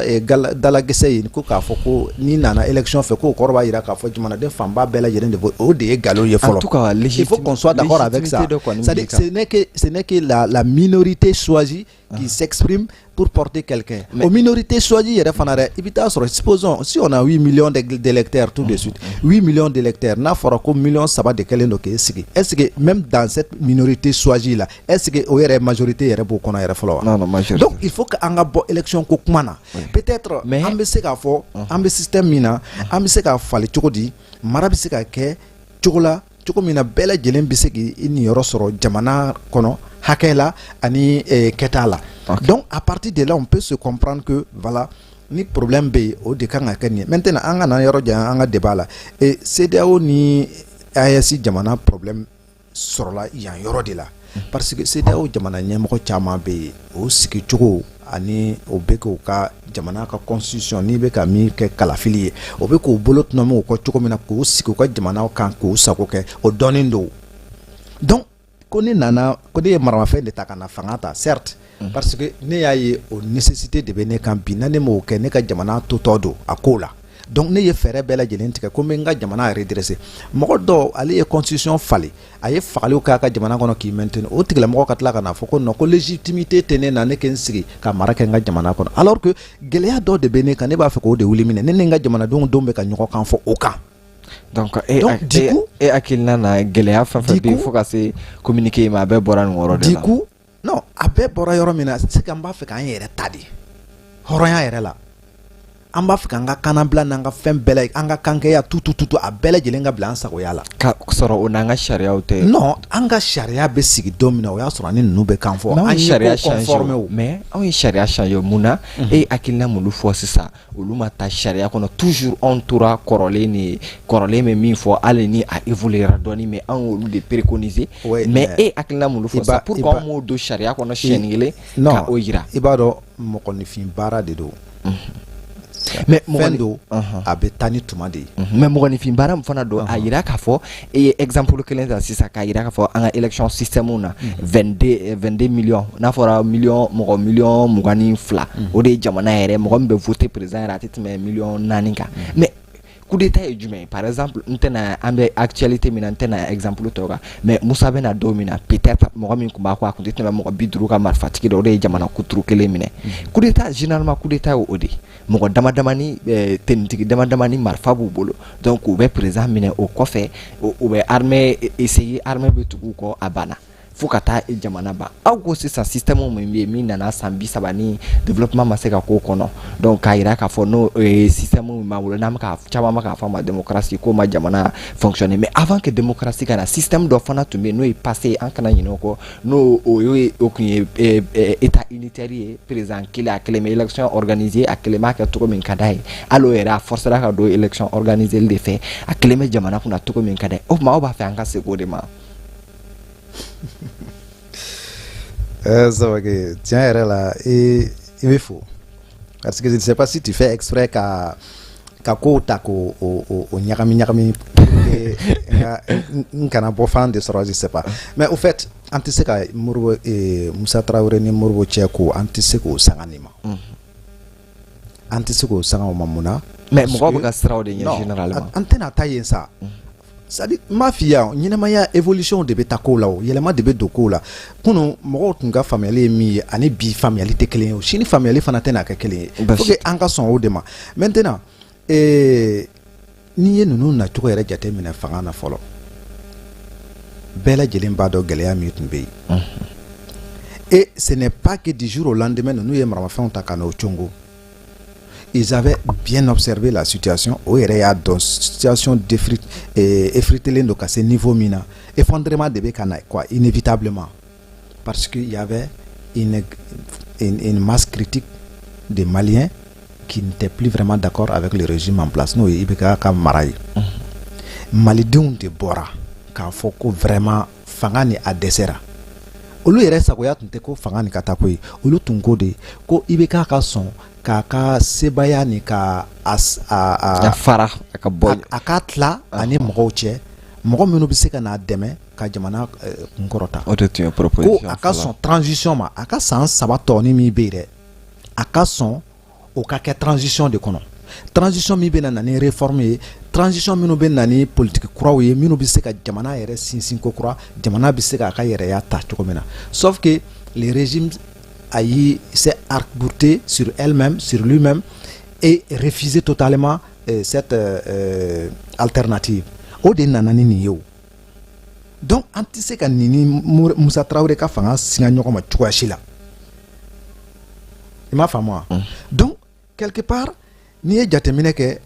dalagɛsɛ ye, ko k'a fɔ ko n'i nana élection fɛ, k'o kɔrɔ b'a jira k'a fɔ jamanaden fanba bɛɛ lajɛlen de o de ye nkalon ye fɔlɔ. En tout cas, il faut qu'on soit d'accord avec ça. C'est-à-dire, ce n'est que la minorité choisie qui s'exprime pour porter quelqu'un. Aux minorités choisies yɛrɛ fana dɛ, i bɛ taa sɔrɔ, supposons si on a 8 millions d'électeurs tout de suite, 8 millions d'électeurs, n'a fɔra ko miliyɔn 3 de kɛlen don k'e sigi, est-ce que même dans cette minorité choisie là, est-ce que o yɛrɛ majorité yɛrɛ b'o kɔnɔ yɛrɛ fɔlɔ wa? Non, majorité. Donc il faut que an ka bɔ élection ko kuma na. Peut-être an bɛ se k'a fɔ an bɛ système min na, an bɛ se k'a falen cogo di? Mara bɛ se ka kɛ cogo la, cogo min na bɛɛ lajɛlen bɛ se k'i niyɔrɔ sɔrɔ jamana kɔnɔ hakɛ la ani kɛta la. Donc à partir de là, on peut se comprendre que voilà, ni problème bɛ yen, o de kan ka kɛ nin ye. Maintenant, an ka na yɔrɔ jan an ka débat la, et CEDEAO ni AES jamana problème sɔrɔla yan yɔrɔ de la, parce que CEDEAO jamana ɲɛmɔgɔ caman bɛ yen, o sigicogo ani o bɛ k'u ka jamana ka constitution, n'i bɛ ka min kɛ kalafili ye, o bɛ k'u bolo tɔnɔmi o kɔ cogo min na k'u sigi u ka jamanaw kan k'u sago kɛ, o dɔnnen don. Donc ko ne nana ko ne ye maramafɛn de ta ka na fanga ta, certes, parce que ne y'a ye o nécessité de bɛ ne kan bi, na ne m'o kɛ, ne ka jamana totɔ don a ko la. Donc ne ye fɛɛrɛ bɛɛ lajɛlen tigɛ ko n bɛ n ka jamana redresser. Mɔgɔ dɔw, ale ye constitution falen, a ye fagaliw k'a ka jamana kɔnɔ k'i maintenir, o tigilamɔgɔ ka tila ka na fɔ ko non, ko légitimité tɛ ne na, ne kɛ n sigi ka mara kɛ n ka jamana kɔnɔ, alors que gɛlɛya dɔ de bɛ ne kan, ne b'a fɛ k'o de wuli minɛ, ne ni n ka jamanadenw denw bɛ ka ɲɔgɔn kan fɔ o kan. Donc e Donc, du coup, e hakilina na, gɛlɛya fɛn fɛn bɛ yen fo ka se communiqué ma, a bɛɛ bɔra nin yɔrɔ de la. Du coup, non, a bɛɛ bɔra yɔrɔ min na, c'est que n b'a fɛ k'an yɛrɛ ta de hɔrɔnya yɛrɛ la. An b'a fɛ k'an ka kannabila n'an ka fɛn bɛɛ la, an ka kankɛya, tout, tout, tout, a bɛɛ lajɛlen ka bila an sagoya la. Ka sɔrɔ o n'an ka sariyaw tɛ. Non, an ka sariya bɛ sigi don min na, o y'a sɔrɔ ani ninnu bɛ kan fɔ. An ye sariya changer, mais anw ye sariya changer mun na? E ye hakilina minnu fɔ sisan, olu ma taa sariya kɔnɔ. Toujours anw tora kɔrɔlen de, kɔrɔlen bɛ min fɔ, hali ni a évoluera dɔɔni, mais anw y'olu de préconiser. Mais e hakilina minnu fɔ sisan, pourquoi anw m'o don sariya kɔnɔ siɲɛni kelen ka o yira? I b'a dɔn, mɔgɔninfin baara de don. Mais fɛn don, a bɛ taa ni tuma de ye. Mais mɔgɔninfin baara min fana don, a yira k'a fɔ e ye exemple kelen ta sisan k'a yira k'a fɔ an ka élection système na, 22 millions, n'a fɔra million, mɔgɔ miliyɔn 22, o de ye jamana yɛrɛ. Mɔgɔ min bɛ voter président yɛrɛ, a tɛ tɛmɛ miliyɔn 4 kan. Mais coup d'état ye jumɛn ye? Par exemple, n tɛna, an bɛ actualité min na, n tɛna exemple tɔ kan, mais Musa bɛna don min na, peut-être mɔgɔ min tun b'a kɔ, a tun tɛ tɛmɛ mɔgɔ 50 ka marifatigi dɔ, o de ye jamana kuturu kelen minɛ. Coup d'état, généralement coup d'état ye o de ye, mɔgɔ dama damani, tenitigi dama damani, marifa b'u bolo, donc u bɛ président minɛ. O kɔfɛ, u bɛ armée essayer, armée bɛ tugu u kɔ, a banna, fo ka taa jamana ban. Aw ko sisan système min bɛ yen, min nana san 30 ni développement ma se ka k'o kɔnɔ, donc k'a yira k'a fɔ n'o système min b'an bolo, n'an bɛ ka caman bɛ k'a fɔ a ma démocratie, k'o ma jamana fonctionner. Mais avant que démocratie ka na, système dɔ fana tun bɛ yen, n'o ye passé, an kana ɲinɛ o kɔ, n'o o ye o tun ye état unitaire ye, président kelen, a kelen bɛ élection organiser, a kelen b'a kɛ cogo min ka d'a ye. Hali o yɛrɛ, a forcera ka don élection organiser de fɛ, a kelen bɛ jamana kunna cogo min ka d'a ye. O tuma, aw b'a fɛ an ka segin o de ma? Sabake, tiɲɛ yɛrɛ la, i bɛ fo, parce que je ne sais pas si tu fais exprès ka kow ta k'o o ɲagami ɲagami pour que n kana bɔ fan de sɔrɔ, je sais pas. Mais au fait, an tɛ se ka Modibo, Musa Tarawele ni Modibo cɛ ko, an tɛ se k'o sanga nin ma, an tɛ se k'o sanga o ma. Mun na? Mais mɔgɔw bɛ ka siran o de ɲɛ généralement. An tɛna taa yen sa. C'est à dire, n m'a f'i ye, ɲɛnamaya évolution de bɛ taa kow la, o yɛlɛma de bɛ don kow la. Kunun mɔgɔw tun ka faamuyali ye min ye, ani bi faamuyali tɛ kelen ye, o sini faamuyali fana tɛna kɛ kelen ye. Faut que an ka sɔn o de ma. Maintenant, n'i ye ninnu nacogo yɛrɛ jateminɛ fanga na fɔlɔ, bɛɛ lajɛlen b'a dɔn gɛlɛya min tun bɛ yen. Et ce n'est pas que du jour au lendemain ninnu ye maramafɛnw ta ka n'o congo. Ils avaient bien observé la situation. O yɛrɛ y'a dɔn situation effritelen don ka se niveau min na, effondrement de bɛ ka na quoi, inévitablement, parce que il y avait une masse critique de Maliens qui n'étaient plus vraiment d'accord avec le régime en place, n'o ye IBK ka mara ye. Malidenw de bɔra k'a fɔ ko vraiment fanga ni a dɛsɛra. Olu yɛrɛ sagoya tun tɛ ko fanga nin ka taa koyi, olu tun ko de ko IBK ka sɔn k'a ka sebaya ni ka a fara a ka bɔ. A ka tila ani mɔgɔw cɛ, mɔgɔ minnu bɛ se ka n'a dɛmɛ ka jamana kunkɔrɔta. O de tun ye proposition. Ko a ka sɔn transition ma, a ka san 3 tɔnin min bɛ yen dɛ, a ka sɔn o ka kɛ transition de kɔnɔ, transition min bɛ na ni réforme ye, transition minnu bɛ na ni politique kuraw ye, minnu bɛ se ka jamana yɛrɛ sinsin ko kura, jamana bɛ se k'a ka yɛrɛya ta cogo min na. Sauf que le régime a s'est arc-bouté sur elle-même, sur lui-même, et refusé totalement cette alternative. O de nana ni nin ye o. Donc an tɛ se ka nin ni Musa Tarawele ka fanga singa ɲɔgɔn ma cogoya si la. I m'a faamu wa? Donc quelque part, n'i ye jateminɛ kɛ,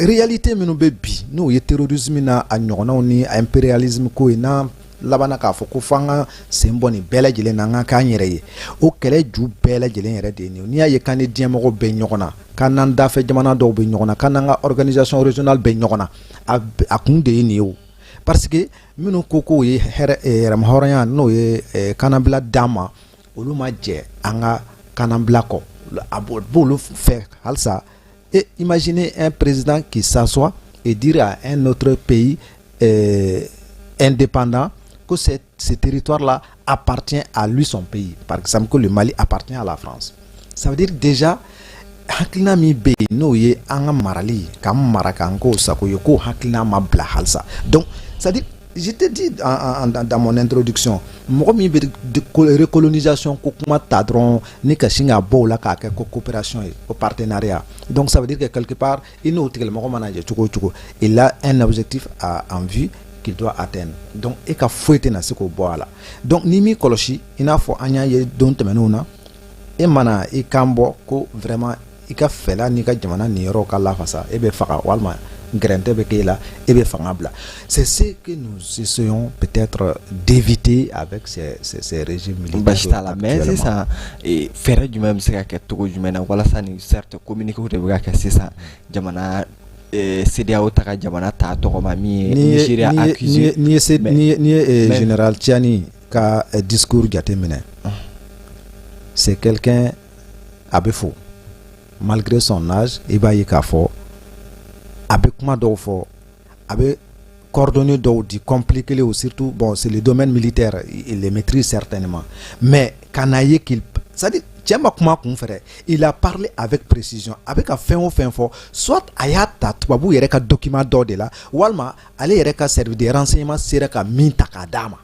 réalité minnu bɛ bi, n'o ye terrorisme n'a a ɲɔgɔnnaw ni impérialisme ko ye, n'an labanna k'a fɔ ko f'an ka sen bɔ nin bɛɛ lajɛlen na, an ka k'an yɛrɛ ye, o kɛlɛ ju bɛɛ lajɛlen yɛrɛ de ye nin ye. N'i y'a ye k'an ni diɲɛmɔgɔw bɛ ɲɔgɔn na, k'an n'an dafɛ jamana dɔw bɛ ɲɔgɔn na, k'an n'an ka organisation régionale bɛ ɲɔgɔn na, a kun de ye nin ye o. Parce que minnu ko k'o ye hɛrɛ yɛrɛmahɔrɔnya, n'o ye kannabila d'an ma, olu ma jɛ an ka kannabila kɔ, a b'olu fɛ halisa. Et imaginez un président qui s'assoit et dire à un autre pays indépendant que ce territoire-là appartient à lui, son pays. Par exemple, que le Mali appartient à la France. Ça veut dire déjà, hakilina min bɛ yen, n'o ye an ka marali, k'an mara k'an k'o sago ye, k'o hakilina ma bila halisa. Donc, c'est-à-dire, je t'ai dit dans mon introduction, mɔgɔ min bɛ recolonisation ko kuma ta dɔrɔn ni ka sin k'a bɔ o la k'a kɛ ko coopération ye, ko partenariat. Donc ça veut dire que quelque part, i n'o tigilamɔgɔ mana jɛ cogo o cogo, il a un objectif en vue qu'il doit atteindre. Donc e ka foyi tɛna se k'o bɔ a la. Donc n'i m'i kɔlɔsi, i n'a fɔ an y'a ye don tɛmɛnenw na, e mana i kan bɔ ko vraiment i ka fɛla n'i ka jamana niyɔrɔ ka lafasa, e bɛ faga walima gɛrɛntɛ bɛ k'e la, e bɛ fanga bila. C'est ce que nous essayons peut-être d'éviter avec ces régimes militaires. Basi t'a la, mais sisan, fɛɛrɛ jumɛn bɛ se ka kɛ cogo jumɛn na walasa ni, certes, communiqué de bɛ ka kɛ sisan, jamana CEDEAO ta ka jamana ta tɔgɔ ma min ye Nigeria accusé? N'i ye général Tiani ka discours jateminɛ, c'est quelqu'un a bɛ fo malgré son âge. I b'a ye k'a fɔ a bɛ kuma dɔw fɔ, a bɛ coordonnées dɔw di compliqué, surtout, bon, c'est le domaine militaire, il les maîtrise certainement, mais ka n'a ye qu'il, c'est à dire, cɛ ma kuma kun fɛ dɛ, il a parlé avec précision. A bɛ ka fɛn o fɛn fɔ, soit a y'a ta tubabu yɛrɛ ka document dɔ de la, walima ale yɛrɛ ka service de renseignement sera ka min ta k'a d'a ma.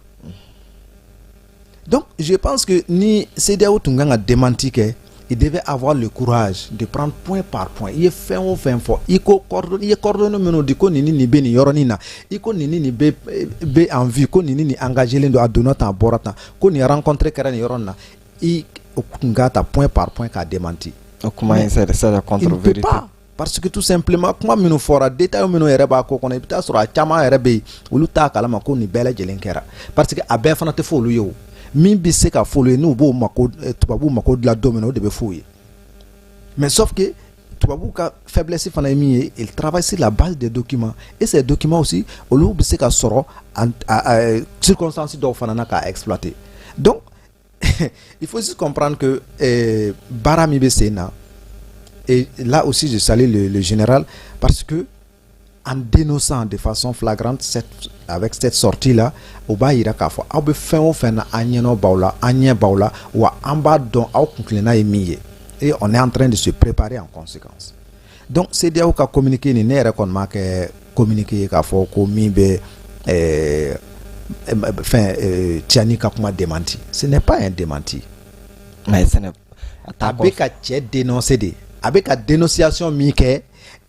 Donc je pense que ni CEDEAO tun kan ka démenti kɛ, il devait avoir le courage de prendre point par point. I ye fɛn o fɛn fɔ, i ko coordonnées, i ye coordonnées minnu di, ko nin ni nin bɛ nin yɔrɔnin na, i ko nin ni nin bɛ en vue, ko nin ni nin engagé len don, a donna tan, a bɔra tan, ko nin rencontre kɛra nin yɔrɔ nin na, i tun k'a ta point par point k'a démenti. O kuma in, c'est la contre-vérité. Parce que tout simplement, kuma minnu fɔra, détail minnu yɛrɛ b'a ko kɔnɔ, i bɛ taa sɔrɔ a caman yɛrɛ bɛ yen, olu t'a kalama ko nin bɛɛ lajɛlen kɛra, parce que a bɛɛ fana tɛ fɔ olu ye. O min bɛ se ka fɔ olu ye, n'u b'o mako, tubabuw mako dilan don min na, o de bɛ f'u ye. Mais sauf que tubabuw ka faiblesse fana ye min ye, ils travaillent sur la base des documents, et ces documents aussi, olu bɛ se ka sɔrɔ en circonstances dɔw fana na k'a exploiter. Donc il faut aussi comprendre que baara min bɛ sen na, et là aussi je salue le général, parce que en dénonçant de façon flagrante avec cette sortie là, o b'a yira k'a fɔ aw bɛ fɛn o fɛn na, an ɲɛnɔ b'aw la, an ɲɛ b'aw la, wa an b'a dɔn aw kuntilenna ye min ye, et on est en train de se préparer en conséquence. Donc CEDEAO ka communiqué nin, ne yɛrɛ kɔni m'a kɛ communiqué ye k'a fɔ ko min bɛ fɛn Tiani ka kuma démenti. Ce n'est pas un démenti. Mais ce n'est A bɛ ka cɛ dénoncer de. A bɛ ka dénonciation min kɛ,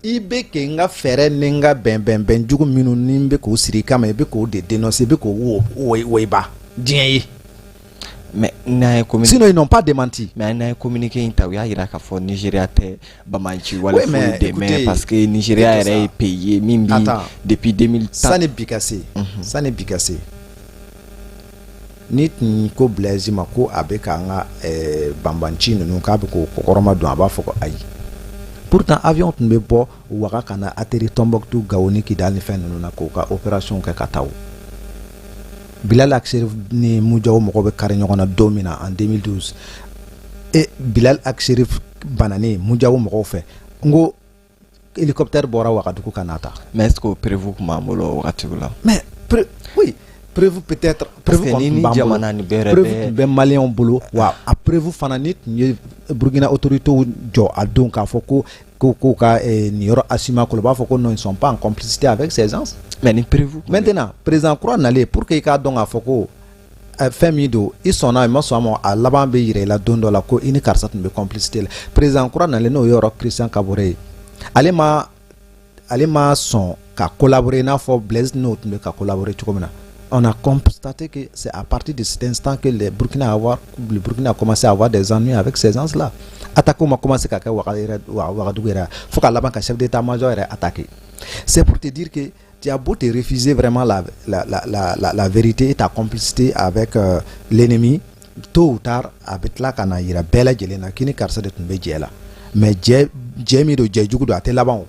i bɛ kɛ n ka fɛɛrɛ ni n ka bɛnbɛnbɛn jugu minnu ni n bɛ k'o siri i kama, i bɛ k'o de dénoncer, i bɛ k'o woyiba diɲɛ ye. Mais n'a ye communiqué, sinon ils n'ont pas démenti. Mais n'a ye communiqué in ta, u y'a jira k'a fɔ Nigéria tɛ banbaanci wale foyi dɛmɛ, parce que Nigéria yɛrɛ ye pays ye min bi depuis 2010. Sani bi ka se, ni tun ko Blaise ma ko a bɛ k'an ka banbanci ninnu, k'a bɛ k'o kɔkɔrɔma don, a b'a fɔ ko ayi. Pourtant avion tun bɛ bɔ Ouaga ka na atterrir Tombouctou, Gao ni Kidal ni fɛn ninnu na, k'u ka opération kɛ ka taa. O Bilal Ag Cherif ni Mujao mɔgɔw bɛ kari ɲɔgɔn na don min na en 2012, et Bilal Ag Cherif bananen Mujao mɔgɔw fɛ, n ko hélicoptère bɔra Ouagadougou ka na ta. Mais est-ce que o preuve tun b'an bolo o wagati la? Mais oui, preuve peut-être. Preuve ni ni jamana ni bɛɛ yɛrɛ. Preuve tun bɛ maliyɛnw bolo, wa a preuve fana, ni tun ye Burukina autorités jɔ a don k'a fɔ ko ka nin yɔrɔ assumer ko, u b'a fɔ ko non, ils sont pas en complicité avec ces gens. Mais ni preuve. Maintenant, président kura nalen, pour que i k'a dɔn k'a fɔ ko fɛn min don, i sɔnna, i ma sɔn a ma, a laban bɛ yira i la don dɔ la ko i ni karisa tun bɛ complicité la. Président kura nalen, n'o ye yɔrɔ Christian Kaboré ye, ale ma sɔn ka collaborer i n'a fɔ Blaise n'o tun bɛ ka collaborer cogo min na. On a constaté que c'est à partir de cet instant que le Burkina a commencé à avoir des ennuis avec ces gens-là. Attaque ma commencé ka kɛ Ouagadougou yɛrɛ, fo ka laban ka chef d'état-major yɛrɛ attaquer. C'est pour te dire que tu as beau te refuser vraiment la vérité et ta complicité avec l'ennemi, tôt ou tard a bɛ tila ka na yira bɛɛ lajɛlen na k'i ni karisa de tun bɛ jɛ la. Mais jɛ, jɛ min don, jɛ jugu don, a tɛ laban o.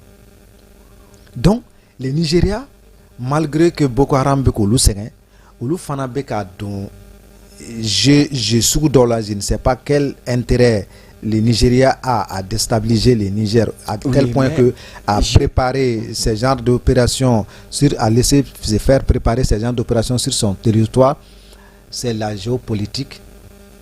Donc le Nigeria, malgré que Boko Haram bɛ k'olu sɛgɛn, olu fana bɛ ka don jeu sugu dɔw la. Je ne sais pas quel intérêt le Nigeria a à déstabiliser le Niger à tel point que à préparer ce genre d'opération sur, à laisser se faire préparer ce genre d'opération sur son territoire. C'est la géopolitique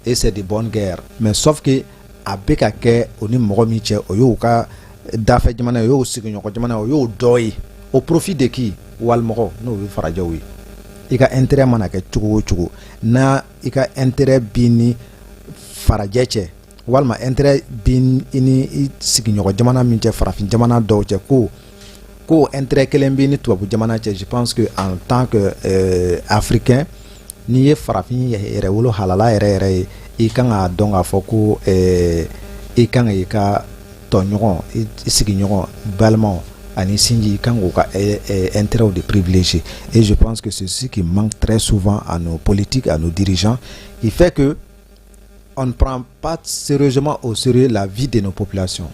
et c'est de bonnes guerres. Mais sauf que a bɛ ka kɛ o ni mɔgɔ min cɛ, o y'o ka dafɛ jamana ye, o y'o sigiɲɔgɔn jamana ye, o y'o dɔ ye. Au profit de qui? Walimɔgɔ n'o ye farajɛw ye. I ka intérêt mana kɛ cogo o cogo, n'a i ka intérêt b'i ni farajɛ cɛ, walima intérêt b'i i ni i sigiɲɔgɔn jamana min cɛ, farafin jamana dɔw cɛ, ko intérêt kelen b'i ni tubabu jamana cɛ, je pense que en tant que africain, n'i ye farafin yɛrɛwolo halala yɛrɛ yɛrɛ ye, i kan k'a dɔn k'a fɔ ko i kan k'i ka Tɔɲɔgɔn, i sigiɲɔgɔn, balimaw ani sinji, i kan k'u ka intérêt de privilégier. Et je pense que c'est ce qui manque très souvent à nos politiques, à nos dirigeants, qui fait que on ne prend pas sérieusement au sérieux la vie de nos populations.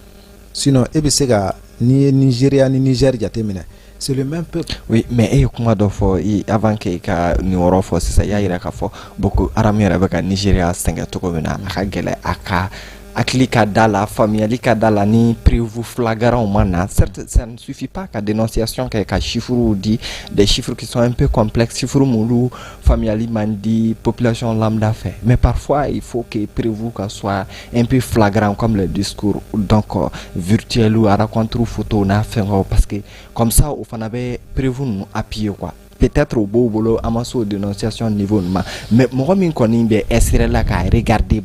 Sinon, e bɛ se ka, n'i ye Nigéria ni Niger jateminɛ, c'est le même peuple. Oui, mais e ye kuma dɔ fɔ i avant que i ka nin yɔrɔ fɔ sisan, i y'a yira k'a fɔ Boko Haram yɛrɛ bɛ ka Nigéria sɛgɛn cogo min na, a ka gɛlɛn a ka hakili ka da la, faamuyali ka da la, ni preuve flagrant ma na. Certes, ça ne suffit pas ka dénonciation kɛ, ka chiffres di, des chiffres qui sont un peu complexes, chiffres minnu faamuyali man di population lambda fɛ, mais parfois il faut que preuve ka soit un peu flagrant, comme le discours donc virtuel ou a rencontre photo n'a fɛngɛw, parce que comme ça o fana bɛ preuve ninnu appuyer quoi. Peut-être o b'o bolo, an ma se o dénonciation niveau ninnu ma, mais mɔgɔ min kɔni bɛ extérieur la k'a regarder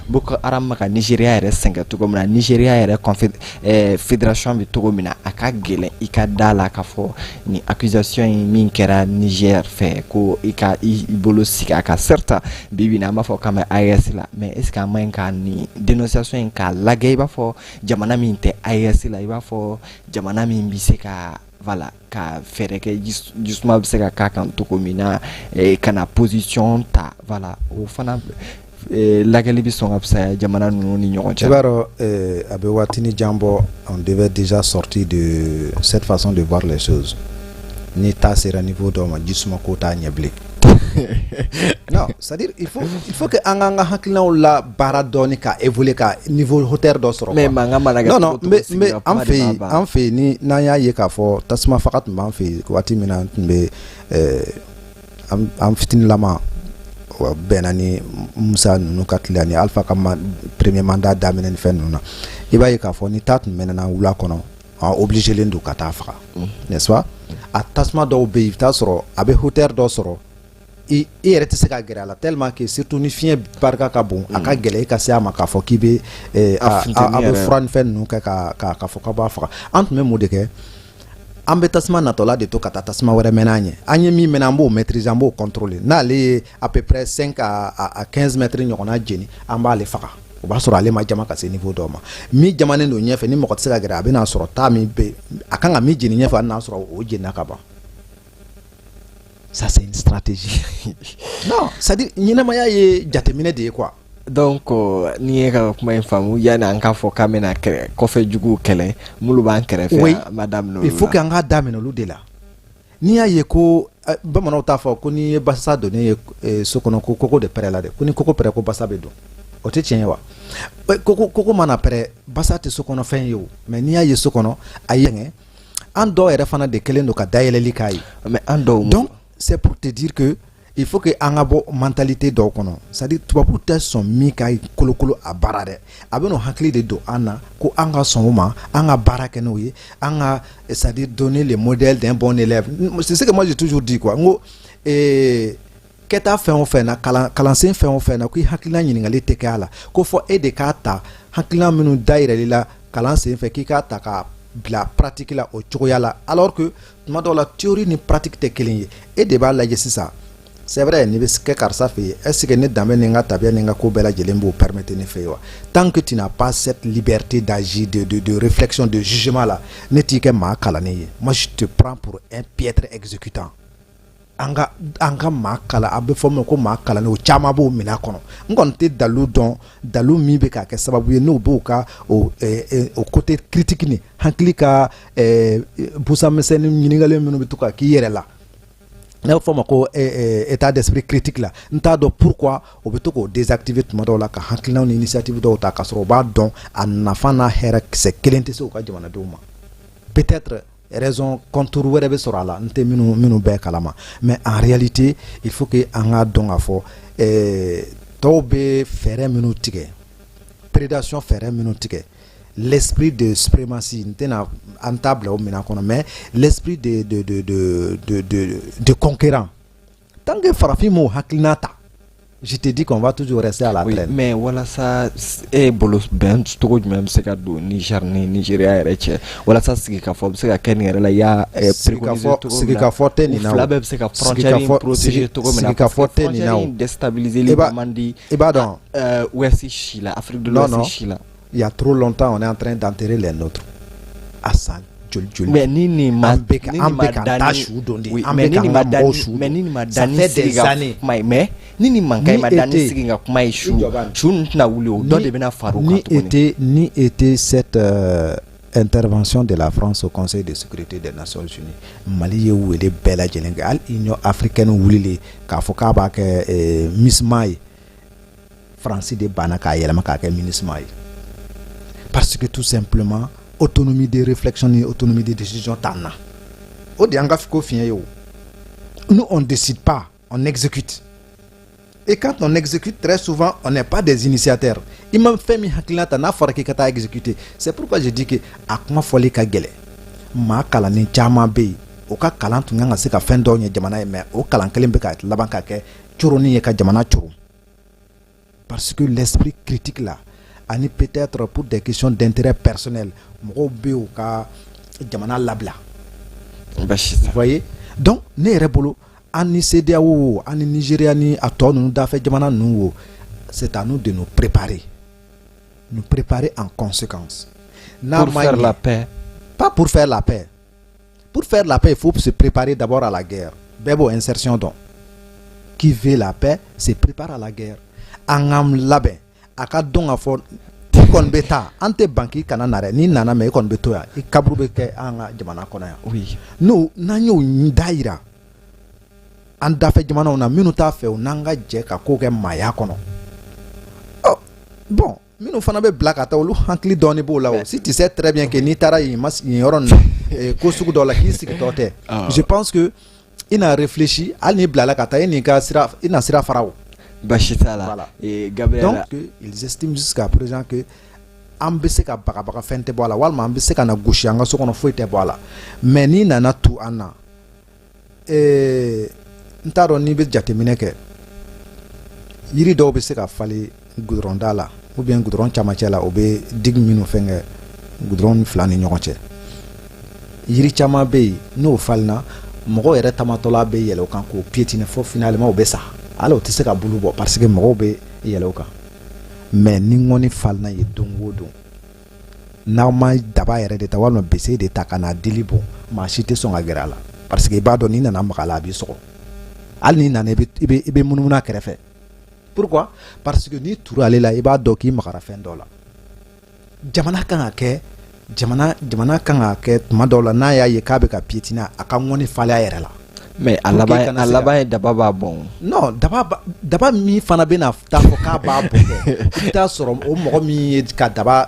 Boko Haram ma ka Nigéria yɛrɛ sɛgɛn cogo min na, Nigéria yɛrɛ fédération bɛ cogo min na, a ka gɛlɛn i ka da la k'a fɔ ni accusation in min kɛra Niger fɛ, ko i ka i bolo sigi a kan. Certes, bi bi in na an b'a fɔ k'an bɛ AES la, mais est ce que an man ɲi ka nin dénonciation in k'a lajɛ, i b'a fɔ jamana min tɛ AES la, i b'a fɔ jamana min bɛ se ka, voilà, ka fɛɛrɛ kɛ jisuma bɛ se ka k'a kan cogo min na, ka na position ta, voilà, o fana lajɛli bɛ sɔn ka fisaya jamana ninnu ni ɲɔgɔn cɛ. I b'a dɔn, a bɛ waatinin jan bɔ, on devait déjà sortir de cette façon de voir les choses. Ni ta sera niveau dɔ ma, jisuma ko t'a ɲɛ bilen. Non, c'est à dire il faut que an k'an ka hakilinaw la baara dɔɔni ka évoluer, ka niveau hauteur dɔ sɔrɔ. Mais mankan mana kɛ. Non non, n bɛ an fɛ yen, ni n'an y'a ye k'a fɔ tasuma faga tun b'an fɛ yen waati min na, an tun bɛ an fitinilama bɛnna ni Musa ninnu ka tile ani Alpha ka premier mandat daminɛ ni fɛn ninnu na, i b'a ye k'a fɔ ni ta tun mɛnna wula kɔnɔ, an obligé len don ka taa faga, n'est-ce pas? A tasuma dɔw bɛ yen, i bɛ taa sɔrɔ a bɛ hauteur dɔ sɔrɔ, i yɛrɛ tɛ se ka gɛrɛ a la, tellement que surtout ni fiɲɛ barika ka bon, a ka gɛlɛn i ka se a ma k'a fɔ k'i bɛ a bɛ fura ni fɛn ninnu kɛ ka fɔ k'a b'a faga. An tun bɛ mun de kɛ? An bɛ tasuma natɔla de to ka taa tasuma wɛrɛ mɛnɛ an ɲɛ. An ye min mɛnɛ, an b'o maîtriser, an b'o contrôler. N'ale ye à peu près 5 à 15 mètres ɲɔgɔnna jeni, an b'ale faga. O b'a sɔrɔ ale ma jama ka se niveau dɔw ma. Min jamanen don ɲɛfɛ, ni mɔgɔ tɛ se ka gɛrɛ, a bɛ n'a sɔrɔ taa min bɛ a kan ka min jeni ɲɛfɛ, a n'a sɔrɔ o jenina ka ban. Ça, c'est une stratégie. Non, c'est à dire ɲɛnamaya ye jateminɛ de ye quoi. Donc n'i ye ka kuma in faamu, yanni an k'a fɔ k'an bɛna kɔfɛ juguw kɛlɛ, minnu b'an kɛrɛfɛ, oui, an b'a daminɛ olu. Il faut que an k'a daminɛ olu de la. N'i y'a ye ko bamananw t'a fɔ ko n'i ye basa donnen ye so kɔnɔ, ko koko de pɛrɛ la dɛ, ko ni koko pɛrɛ, ko basa bɛ don, o tɛ tiɲɛ ye wa? Koko mana pɛrɛ, basa tɛ so kɔnɔ fɛn ye o. Mais n'i y'a ye so kɔnɔ, a ye an dɔw yɛrɛ fana de kɛlen don ka dayɛlɛli k'a ye. Mais an dɔw. Donc c'est pour te dire que il faut que an ka bɔ mentalité dɔw kɔnɔ. C'est à dire tubabu tɛ sɔn min ka kolokolo a baara dɛ, a bɛ n'o hakili de don an na ko an ka sɔn o ma, an ka baara kɛ n'o ye, an ka, c'est à dire donner le modèle d'un bon élève. C'est ce que moi j'ai toujours dit quoi. N ko kɛta fɛn o fɛn na, kalansen fɛn o fɛn na, ko i hakilina ɲininkali tɛ kɛ a la, ko fɔ e de k'a ta hakilina minnu dayɛlɛli la kalan sen fɛ, k'i k'a ta ka bila pratique la o cogoya la, alors que tuma dɔw la théorie ni pratique tɛ kelen ye. E de b'a lajɛ sisan, c'est vrai, n'i bɛ kɛ karisa fɛ yen, est ce que ne danbe ni n ka tabiya ni n ka ko bɛɛ lajɛlen b'o permettre ne fɛ yen wa? Tant que tu n'as pas cette liberté d'agir, de réflexion, de jugement là, ne t'i kɛ maa kalannen ye. Moi, je te prends pour un piètre exécutant. An ka maa kalan, a bɛ fɔ min ma ko maa kalannen, o caman b'o minɛn kɔnɔ. N kɔni tɛ dalu dɔn, dalu min bɛ ka kɛ sababu ye n'o b'o ka o côté critique ni hakili ka busan misɛnnin ɲininkali minnu bɛ to ka k'i yɛrɛ la, n'a bɛ fɔ o ma ko état d'esprit critique la, n t'a dɔn pourquoi o bɛ to k'o désactiver tuma dɔw la, ka hakilinaw ni initiative dɔw ta k'a sɔrɔ u b'a dɔn a nafa n'a hɛrɛ kisɛ kelen tɛ se u ka jamanadenw ma. Peut-être raison contour wɛrɛ bɛ sɔrɔ a la, n tɛ minnu bɛɛ kalama, mais en réalité il faut que an k'a dɔn k'a fɔ tɔw bɛ fɛɛrɛ minnu tigɛ, prédation fɛɛrɛ minnu tigɛ, l'esprit de suprématie, n tɛna an t'a bila o minɛn kɔnɔ, mais l'esprit de conquérant, tant que farafin m'o hakilina ta, je te dis qu'on va toujours rester à la Oui, traîne. Mais walasa e bolo, bɛn cogo jumɛn bɛ se ka don Niger ni Nigeria yɛrɛ cɛ, walasa sigikafɔ bɛ se ka kɛ nin yɛrɛ la, i y'a préconiser cogo min na, Sigikafɔ tɛ nin na u fila bɛɛ bɛ se ka frontière in protéger cogo min na? Sigikafɔ tɛ nin na o. Frontière in déstabiliser man di. I b'a dɔn. Ouest si la, Afrique de l'Ouest si la. Il y a trop longtemps, on est en train d'enterrer les nôtres. A san joli joli. Mais ni nin ma an bɛ ka an bɛ ka taa su don de, an bɛ ka nin ma mɔgɔw su. Mais ni nin ma da ni sigi ka kuma ye, mais ni nin mankan in ma da ni sigi ka kuma ye, su su ninnu tɛna wuli, o dɔ de bɛna far'o kan tuguni. Ni était cette intervention de la France au Conseil de sécurité des Nations Unies, Mali ye wele bɛɛ lajɛlen kɛ, hali Union africaine wulilen k'a fɔ k'a b'a kɛ MISMA ye, Faransi de banna k'a yɛlɛma k'a kɛ MINUSMA ye, parce que tout simplement autonomie de réflexion ni autonomie de décision t'an na. O de y'an ka ko fiɲɛ ye. O nous, on décide pas, on exécute, et quand on exécute, très souvent on n'est pas des initiateurs. I ma fɛn min hakilina ta, n'a fɔra k'i ka taa exécuter. C'est pourquoi je dis que a kuma fɔli ka gɛlɛn. Maa kalannen caman bɛ yen, o ka kalan tun kan ka se ka fɛn dɔw ɲɛ jamana ye, mais o kalan kelen bɛ ka laban ka kɛ coronni ye ka jamana coron, parce que l'esprit critique là, ani peut-être pour des questions d'intérêt personnel, mɔgɔw bɛ yen u ka jamana labila. Vous voyez? Donc ne yɛrɛ bolo, an ni CEDEAO, an ni Nigéria ni a tɔ ninnu, dafɛ jamana ninnu wo, c'est à nous de nous préparer, nous préparer en conséquence. Pour faire la paix. Pas pour faire la paix. Pour faire la paix, il faut se préparer d'abord à la guerre. Bɛɛ b'o insertion dɔn. Qui veut la paix se prépare à la guerre. An k'an labɛn a ka dɔn ka fɔ i kɔni bɛ taa, an tɛ ban k'i kana na dɛ. N'i nana mɛ, i kɔni bɛ to yan, i kaburu bɛ kɛ an ka jamana kɔnɔ yan. N'o n'an y'o da yira an dafɛ jamanaw na, minnu t'a fɛ, o n'an ka jɛ ka ko kɛ maaya kɔnɔ. Ɔ bon, minnu fana bɛ bila ka taa, olu hakili dɔɔni b'o la. O si tu sais très bien que n'i taara yen ma, yen yɔrɔ ninnu na, ko sugu dɔw la k'i sigitɔ tɛ, je pense que i n'a réfléchi, hali n'i bilala ka taa, e n'i ka sira, i na sira fara o. Basi t'a la. Voilà. Gabriel. Donc ils estiment jusqu'à présent que an bɛ se ka bagabaga, fɛn tɛ bɔ a la, walima an bɛ se ka na gosi an ka so kɔnɔ, foyi tɛ bɔ a la. Mais n'i nana tu an na, n t'a dɔn n'i bɛ jateminɛ kɛ, yiri dɔw bɛ se ka falen goudron da la ou bien goudron camancɛ la, o bɛ digue minnu fɛn kɛ goudron fila ni ɲɔgɔn cɛ. Yiri caman bɛ yen, n'o falenna, mɔgɔw yɛrɛ tamatɔla bɛ yɛlɛ o kan k'o piétiner fo finalement o bɛ sa, hali o tɛ se ka bulu bɔ parce que mɔgɔw bɛ yɛlɛ o kan. Mais ni ŋɔni falenna yen don o don, n'aw ma daba yɛrɛ de ta walima bese de ta ka n'a dili bɔn, maa si tɛ sɔn ka gɛrɛ a la, parce que i b'a dɔn n'i nana maga a la, a b'i sɔgɔ. Hali n'i nana, i bɛ munumunu a kɛrɛfɛ. Pourquoi? Parce que n'i turu ale la, i b'a dɔn k'i magara fɛn dɔ la. Jamana kan ka kɛ jamana kan ka kɛ tuma dɔw la, n'a y'a ye k'a bɛ ka piétiner, a ka ŋɔni falen a yɛrɛ la. Mais a laban, a laban ye daba b'a bɔn. Non, daba min fana bɛna taa fɔ k'a b'a bɔn kɛ, i bɛ taa sɔrɔ o mɔgɔ min ye ka daba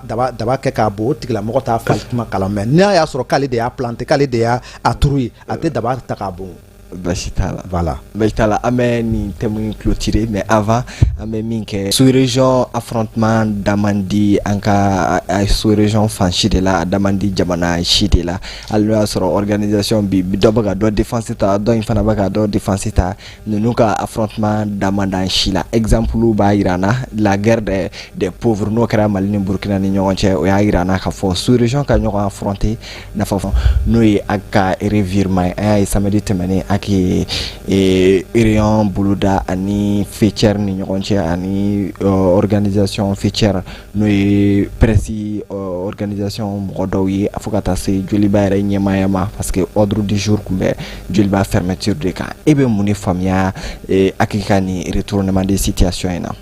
kɛ k'a bɔn, o tigilamɔgɔ t'a fali kuma kalan. Mais n'a y'a sɔrɔ k'ale de y'a planté, k'ale de y'a a turu yen, a tɛ daba ta k'a bɔn. Basi t'a la. Voilà. Basi t'a la. An bɛ nin thème in clôturer, mais avant, an bɛ min kɛ, sous région affrontement da man di an ka sous région fan si de la, a da man di jamana si de la. Hali n'o y'a sɔrɔ organisation bi dɔ bɛ ka dɔ défense ta, dɔ in fana bɛ ka dɔ défense ta, ninnu ka affrontement da man d'an si la. Exemple b'a yira an na, la guerre des pauvres, n'o kɛra Mali ni Burukina ni ɲɔgɔn cɛ, o y'a yira an na k'a fɔ sous région ka ɲɔgɔn affronter nafa n'o ye a ka revirement ye. An y'a ye samedi tɛmɛnen, a ye réunion boloda ani faîtière ni ɲɔgɔn cɛ, ani organisation faîtière, n'o ye presse organisation mɔgɔ dɔw ye, fo ka taa se Joliba yɛrɛ ɲɛmaaya ma, parce que ordre du jour tun bɛ Joliba fermeture de kan. E bɛ mun de faamuya hakili ka nin retournement de situation in na?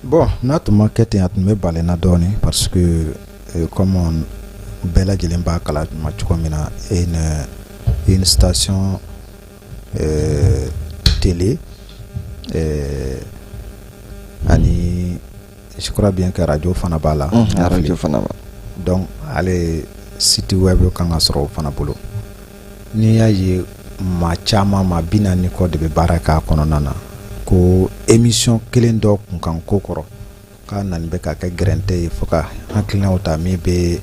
Bon, n'a tun ma kɛ ten, a tun bɛ bali n na dɔɔnin, parce que comme bɛɛ lajɛlen b'a kalama cogo min na, une station télé ani je crois bien que radio fana b'a la. Radio fana b'a. Donc ale site web kan ka sɔrɔ o fana bolo. N'i y'a ye maa caman, maa 40 kɔ de bɛ baara k'a kɔnɔna na, ko émission kelen dɔ kun kan ko kɔrɔ k'a nani bɛ ka kɛ gɛrɛntɛ ye fo ka hakilinaw ta min bɛ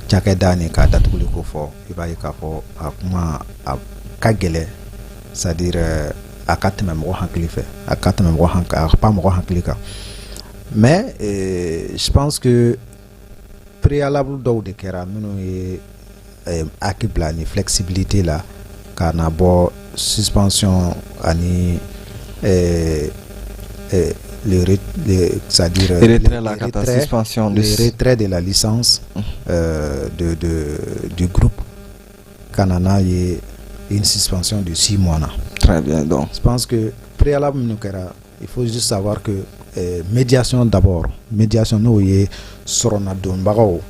cakɛda nin k'a datuguli ko fɔ, i b'a ye k'a fɔ a kuma a ka gɛlɛn, c'est à dire a ka tɛmɛ mɔgɔ hakili fɛ, a ka tɛmɛ mɔgɔ hakili, a ka pan mɔgɔ hakili kan. Mais je pense que préalable dɔw de kɛra minnu ye hakili bila ni flexibilité la ka na bɔ suspension ani le c'est-à-dire retrait la ka taa suspension de le retrait de la licence du groupe, ka na n'a ye une suspension de 6 mois na. Très bien, donc. Je pense que préalable minnu kɛra, il faut juste savoir que médiation d'abord, médiation n'o ye sɔrɔnadonbagaw,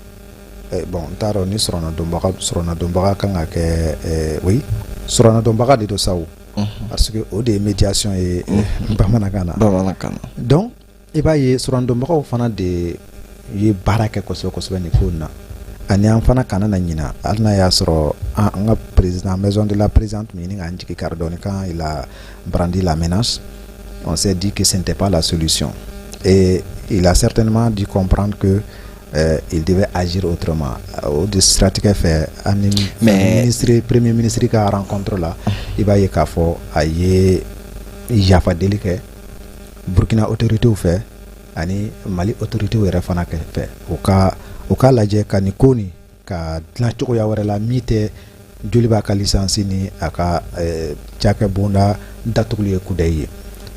bon, n t'a dɔn ni sɔrɔnadonbaga kan ka kɛ, oui, sɔrɔnadonbaga de don sa o, parce que o de ye médiation ye bamanankan na. Bamanankan na. Donc i b'a ye sɔrɔnadonbagaw fana de ye baara kɛ kosɛbɛ kosɛbɛ nin ko in na. Ani an fana kana na ɲina, hali n'a y'a sɔrɔ an ka président, maison de la présidente, tun ɲini k'an jigi kari dɔɔni quand il a brandi la menace. On s'est dit que ce n'était pas la solution et il a certainement dû comprendre que il devait agir autrement. O de siratigɛ fɛ, ani ministre, premier ministre ka rencontre la, i b'a ye k'a fɔ a ye yafa deli kɛ Burkina autorités fɛ ani Mali autorités yɛrɛ fana fɛ, u ka lajɛ ka nin ko nin ka dilan cogoya wɛrɛ la min tɛ Joliba ka licence ni a ka cakɛ bonda datuguli ye kudayi ye.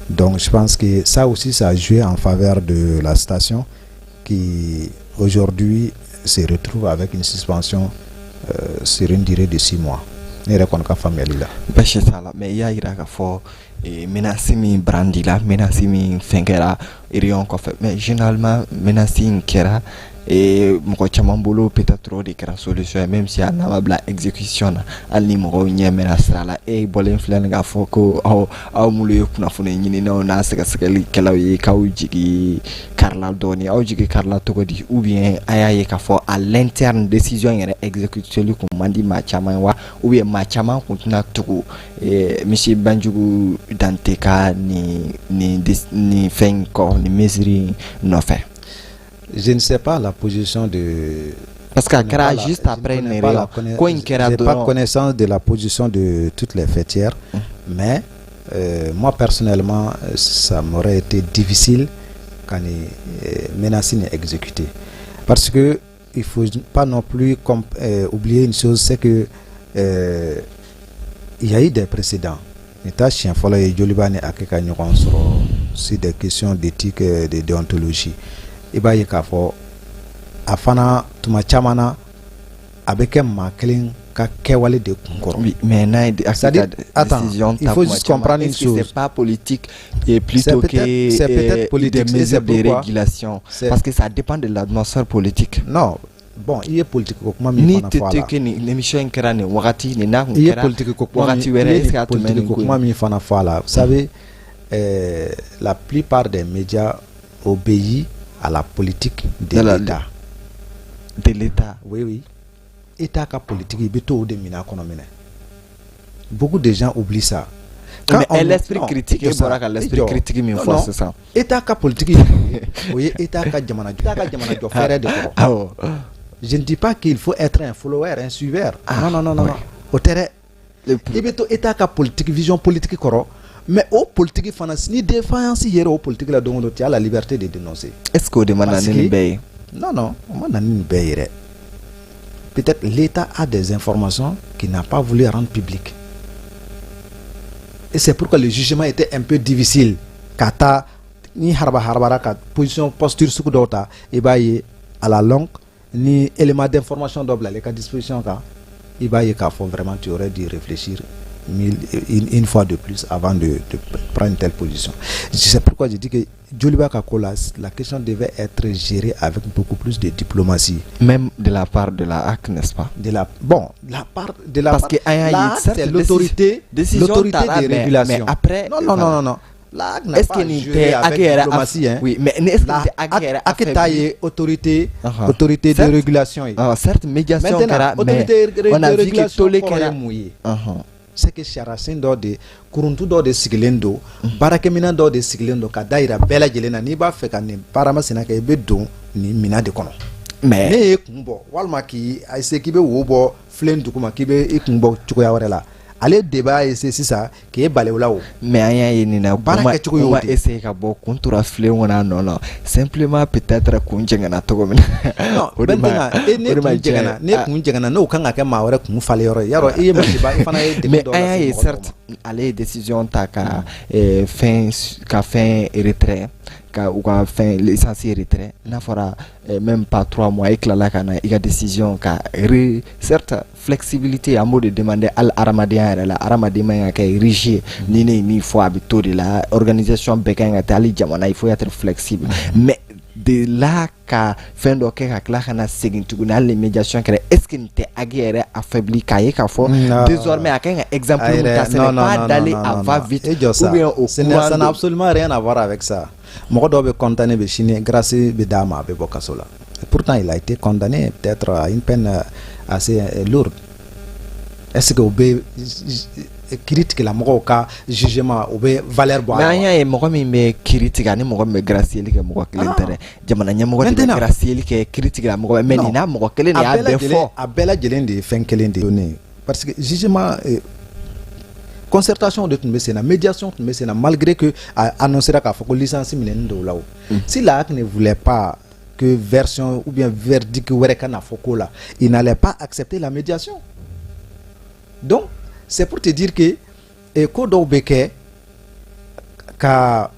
Donc je pense que ça aussi, ça a joué en faveur de la station qui aujourd'hui se retrouve avec une suspension sur une durée de 6 mois. Ne yɛrɛ kɔni ka faamuyali la. Basi t'a la, mais i y'a yira k'a fɔ menace min brandi la, menace min fɛn kɛra réunion kɔfɛ, mais généralement menace in kɛra mɔgɔ caman bolo, peut-être o de kɛra solution ye, même si a n'a ma bila exécution na, hali ni mɔgɔw ɲɛ mɛnna sira la. E bɔlen filɛ nin k'a fɔ ko aw minnu ye kunnafoni ɲininaw n'a sɛgɛsɛgɛlikɛlaw ye, k'aw jigi karila dɔɔni. Aw jigi karila cogo di? Ou bien a y'a ye k'a fɔ à l'interne décision yɛrɛ exécuteli kun man di maa caman ye wa? Ou bien maa caman kun tɛna tugu monsieur Banjugu Dante ka nin fɛn in kɔ, nin mesure in nɔfɛ? Je ne sais pas la position de. Parce que a kɛra juste après une réunion ko in kɛra. J'ai pas connaissance de la position de toutes les faîtières, mais moi personnellement, ça m'aurait été difficile ka nin menace nin exécuter, parce que il faut pas non plus oublier une chose, c'est que il y a eu des précédents. Nin t'a siɲɛ fɔlɔ ye Joliba ni HAC ka ɲɔgɔn sɔrɔ sur des questions d'éthique et de déontologie. I b'a ye k'a fɔ a fana tuma caman na, a bɛ kɛ maa kelen ka kɛwale de kun kɔrɔ. Oui, mais n'a ye C'est-à-dire, attends, il faut juste comprendre une chose. C'est pas politique et plutôt que c'est peut-être politique, des mesures de régulation, parce que ça dépend de l'atmosphère politique. Non, bon, i ye politique ko kuma min fana fɔ a la. Ni tɛ que nin émission in kɛra nin wagati nin n'a kun i ye kɛra politique ko kuma wagati wɛrɛ, est-ce que a tun bɛ nin ko kuma min fana fɔ a la, vous savez, la plupart des médias obéissent à la politique de l'État. De l'État. Oui. État ka politique, i bɛ t'o de minɛ a kɔnɔ minɛ. Beaucoup de gens oublient ça. Quand mais l'esprit critique, e bɔra ka l'esprit critique min fɔ sisan. État ka politique, o ye État ka jamana, État ka jamana jɔ fɛɛrɛ de kɔrɔ. Awɔ. Je ne dis pas qu'il faut être un follower, un suiveur. Ah, non, non, non, non, oui. O tɛ dɛ. I bɛ to État ka politique, vision politique kɔrɔ. Mais o politique fana, ni défaillance yera o politique la don o don, tu as la liberté de dénoncer. Est-ce que o de ma na ni nin bɛɛ ye? Non, non, o ma na ni nin bɛɛ ye dɛ. Peut-être l'État a des informations qu'il n'a pas voulu rendre publiques. Et c'est pourquoi le jugement était un peu difficile. Ka taa ni haraba harabara ka position, posture sugu dɔw ta, i b'a ye à la longue, ni élément d'information dɔ bila i ka disposition kan, i b'a ye k'a fɔ vraiment tu aurais dû réfléchir une fois de plus avant de prendre une telle position. C'est pourquoi je dis que Joliba ka ko la, la question devait être gérée avec beaucoup plus de diplomatie. Même de la part de la HAC, n'est-ce pas? De la, bon, la part de la Parce que c'est l'autorité, l'autorité de régulation. Mais après, non, non, non, non, non. La HAC n'a pas géré avec diplomatie. Hein. Oui, mais est-ce que HAC HAC ta ye autorité, autorité de régulation. Ah, certes, médiation kɛra, mais on a vu que tollé kɛra. Mun ye? C'est que sariyasen dɔ de, kuruntu dɔ de sigilen don, baarakɛminɛn dɔ de sigilen don ka da yira bɛɛ lajɛlen na, n'i b'a fɛ ka nin baara masina kɛ, i bɛ don nin minɛn de kɔnɔ. Mais ne ye kun bɔ walima k'i essayer k'i bɛ wo bɔ filen duguma, k'i bɛ i kun bɔ cogoya wɛrɛ la, ale de b'a essayer sisan k'e bali o la o. Mais an y'a ye nin na, baara kɛcogo y'o de. De essayer ka bɔ, kun tora filen kɔnɔ a nɔ na, simplement peut-être kun jɛngɛnna cogo min na. Non, maintenant e ne kun jɛngɛnna, ne kun jɛngɛnna, n'o kan ka kɛ maa wɛrɛ kun falen yɔrɔ ye, yarɔ i ye misiba, i fana ye degun dɔ. Mais an y'a ye, certes, ale ye décision ta ka fɛn retrait Ka u ka fɛn licence retrait n'a fɔra même pas 3 mois, e tilala ka na i ka décision ka re. Certes, flexibilité, an b'o de demander hali hadamadenya yɛrɛ la. Hadamaden man kan ka kɛ rigide. Ni ne ye min fɔ, a bɛ to de la. Organisation bɛɛ kan ka taa, hali jamana, il faut être flexible. Mais de là ka fɛn dɔ kɛ ka tila ka na segin tuguni, hali ni médiation kɛra, est ce que nin tɛ AG yɛrɛ affaibli, k'a ye k'a fɔ désormais a kan ka exemple min ta, ce n'est pas d'aller à va vite ou bien au courant? Ça n'a absolument rien à voir avec ça. Mɔgɔ dɔw bɛ condamné, bɛ sini grâce bɛ d'a ma, a bɛ bɔ kaso la. Pourtant, il a été condamné peut-être à une peine assez lourde. Est-ce que o bɛ kiiri tigilamɔgɔw ka jugement, o bɛ valeur bɔ a la? Mais an y'a ye, mɔgɔ min bɛ kiiri tigɛ ani mɔgɔ min bɛ gracieli kɛ, mɔgɔ kelen tɛ dɛ. Jamana ɲɛmɔgɔ de bɛ gracieli kɛ, kiiri tigilamɔgɔ, mais nin n'a mɔgɔ kelen de y'a bɛɛ fɔ. A bɛɛ lajɛlen de ye fɛn kelen de ye, parce que jugement, concertation de tun bɛ sen na, médiation tun bɛ sen na, malgré que a annoncé k'a fɔ ko licence minɛni dɔw la. O si la HAC ne voulait pas que version ou bien verdict wɛrɛ ka na fɔ ko la, il n'allait pas accepter la médiation. Donc c'est pour te dire que ko dɔw bɛ kɛ ka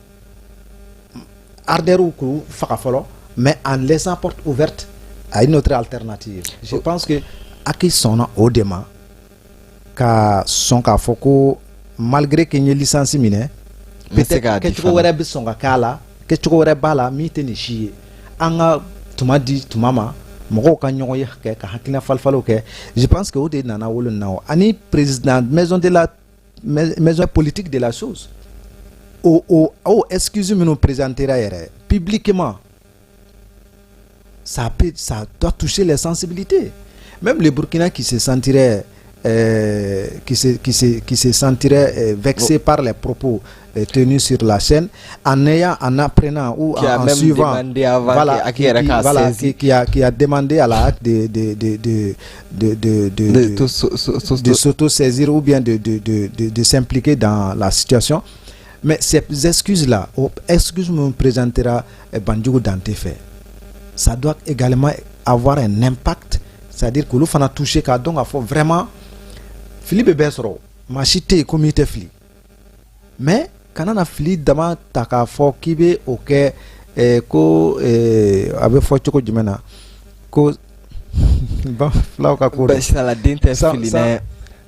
ardeur k'u faga fɔlɔ, mais en laissant porte ouverte à une autre alternative. Je pense que HAC sɔnna o de ma, ka sɔn k'a fɔ ko malgré que n ye licence minɛ, peut-être kɛcogo wɛrɛ bɛ sɔn ka k'a la, kɛcogo wɛrɛ b'a la min tɛ nin si ye. An ka tuma di tuma ma, mɔgɔw ka ɲɔgɔn ye kɛ ka hakilina falifaliw kɛ. Je pense que o de nana wolo nin na. O ani président maison de la maison politique de la chose, o excuse minnu présentera yɛrɛ publiquement, ça doit toucher les sensibilités. Même le Burkina qui se sentirait vexé par les propos tenus sur la chaîne, en ayant, en apprenant ou qui a en même suivant, demandé avant voilà, voilà, qui a demandé à la HAC de s'auto-saisir ou bien de s'impliquer dans la situation. Mais ces excuses-là, excuses me présentera Bandiougou dans tes faits, ça doit également avoir un impact, c'est-à-dire que fana touché, k'a dɔn k'a fɔ vraiment fili bɛ bɛɛ sɔrɔ, maa si tɛ yen ko min tɛ fili. Mais kana na fili dama ta k'a fɔ k'i bɛ o kɛ ko a bɛ fɔ cogo jumɛn na ko bon, filaw ka ko Basi t'a la, den tɛ fili dɛ.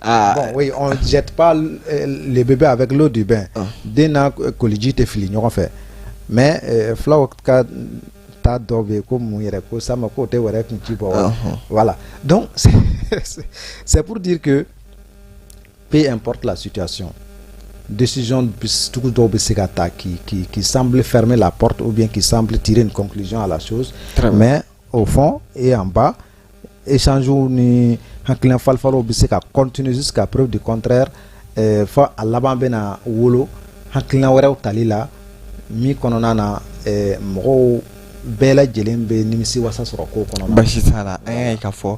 Ah. Bon, oui, on jette pas le bébé avec l'eau du bain. Ah. Den n'a koliji tɛ fili ɲɔgɔn fɛ. Mais filaw ka ta dɔ bɛ yen ko mun yɛrɛ ko sama k'o tɛ wɛrɛ kun ci bɔ wa. Voilà. Donc c'est pour dire que peu importe la situation, décision sugu dɔw bɛ se ka ta qui semble fermer la porte ou bien qui semble tirer une conclusion à la chose. Très bien. Mais au fond et en bas, échange ni hakilina falifaliw bɛ se ka continuer jusqu'à preuve du contraire, fɔ a laban bɛna wolo hakilina wɛrɛw tali la min kɔnɔna na, mɔgɔw bɛɛ lajɛlen bɛ nimisi wasa sɔrɔ ko kɔnɔna na. Basi t'a la. An y'a ye k'a fɔ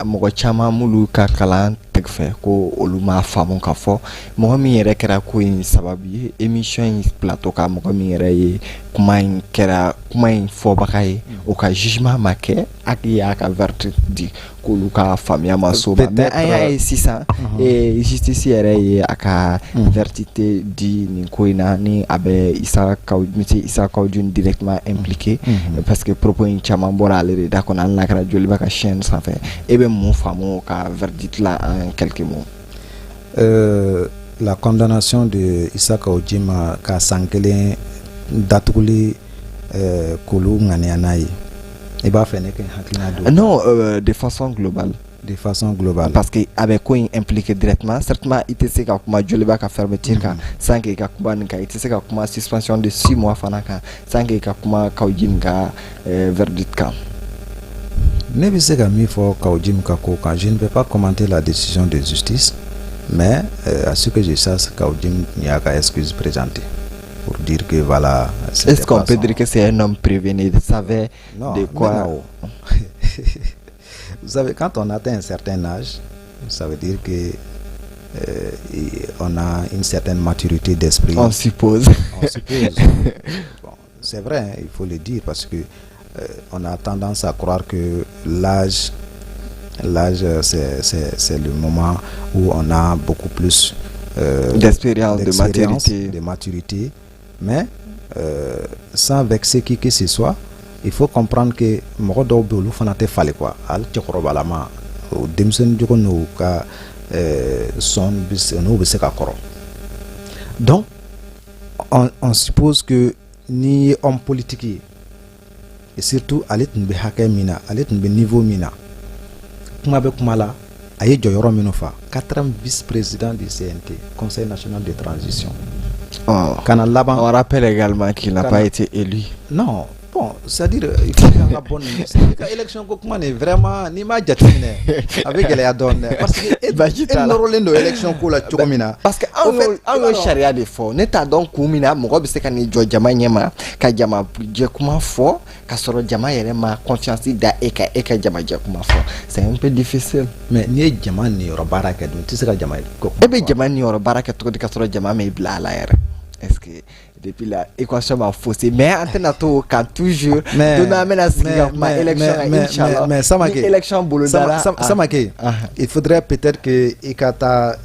mɔgɔ caman m'olu ka kalan tɛ fɛ ko olu m'a faamu k'a fɔ mɔgɔ min yɛrɛ kɛra ko in sababu ye, émission in plateau kan, mɔgɔ min yɛrɛ ye kuma in kɛra kuma in fɔbaga ye, o ka jugement ma kɛ, hakili y'a ka verdict di k'olu ka faamuya ma s'o ma. Mais an y'a ye sisan, justice yɛrɛ ye a ka verdict di nin ko in na, ni a bɛ Issa Kaou, monsieur Issa Kaou Djim directement impliqué, parce que propos in caman bɔra ale de da kɔnɔ, hali n'a kɛra Joliba ka chaîne sanfɛ. E bɛ mun faamu ka verdict la en quelques mots? La condamnation de Issa Kaou Djim ka san kelen datuguli, k'olu ŋaniya n'a ye, i b'a fɛ ne ka hakilina don? Non, de façon globale. De façon globale. Parce que a bɛ ko in impliqué directement. Certainement, i tɛ se ka kuma Joliba ka fermeture kan sans que i ka kuma nin kan. I tɛ se ka kuma suspension de 6 mois fana kan sans que i ka kuma Kaou Djim ka verdict kan. Ne bɛ se ka min fɔ Kaou Djim ka ko kan, je ne vais pas commenter la décision de justice, mais à ce que je sache, Kaou Djim y'a ka excuse présentée pour dire que voilà. Est-ce qu'on peut dire que c'est un homme prévenu, il savait Non, de quoi? Non. Vous savez, quand on atteint un certain âge, ça veut dire que on a une certaine maturité d'esprit. On suppose. On suppose. Bon, c'est vrai, hein, il faut le dire, parce que on a tendance à croire que l'âge, c'est le moment où on a beaucoup plus d'expérience, de maturité. De maturité. Mais Sans vexer qui que ce soit, il faut comprendre que mɔgɔ dɔw bɛ, olu fana tɛ falen quoi. Hali cɛkɔrɔbalama, o denmisɛnnin jogo n'o ka sɔn n'o bɛ se ka kɔrɔ. Donc on suppose que n'i ye homme politique ye, et surtout ale tun bɛ hakɛ min na, ale tun bɛ niveau min na, kuma bɛ kuma la, a ye jɔyɔrɔ minnu fa, quatrième vice-président du CNT, Conseil national de transition. Oh. Kana laban. On rappelle également qu'il n'a pas été élu. Non, bon, c'est-à-dire il faut que an ka bɔ nin ka élection ko kuma nin, vraiment, n'i m'a jateminɛ, a bɛ gɛlɛya dɔɔnin dɛ, parce que e Baasi t'a la. nɔrɔlen don élection ko la cogo min na. Parce que Au fait, anw i b'a y'o dɔn- sariya de fɔ. Ne t'a dɔn kun min na mɔgɔ bɛ se ka n'i jɔ jama ɲɛma ka jama jɛkuma fɔ, ka sɔrɔ jama yɛrɛ ma confiance da e kan, e ka jama jɛkuma fɔ. C'est un peu difficile. Mais n'i ye jama niyɔrɔ baara kɛ dun, i tɛ se ka jama ko E bɛ jama niyɔrɔ baara kɛ cogo di ka sɔrɔ jama m'e bila a la yɛrɛ? Est-ce que depuis là équation m'a faussé? Mais an tɛna to o kan toujours. Mais don dɔ an bɛna sigi ka kuma élection kan, inchallah. Mais Samake, ni élection bolodara. Samake, il faudrait peut-être que i ka taa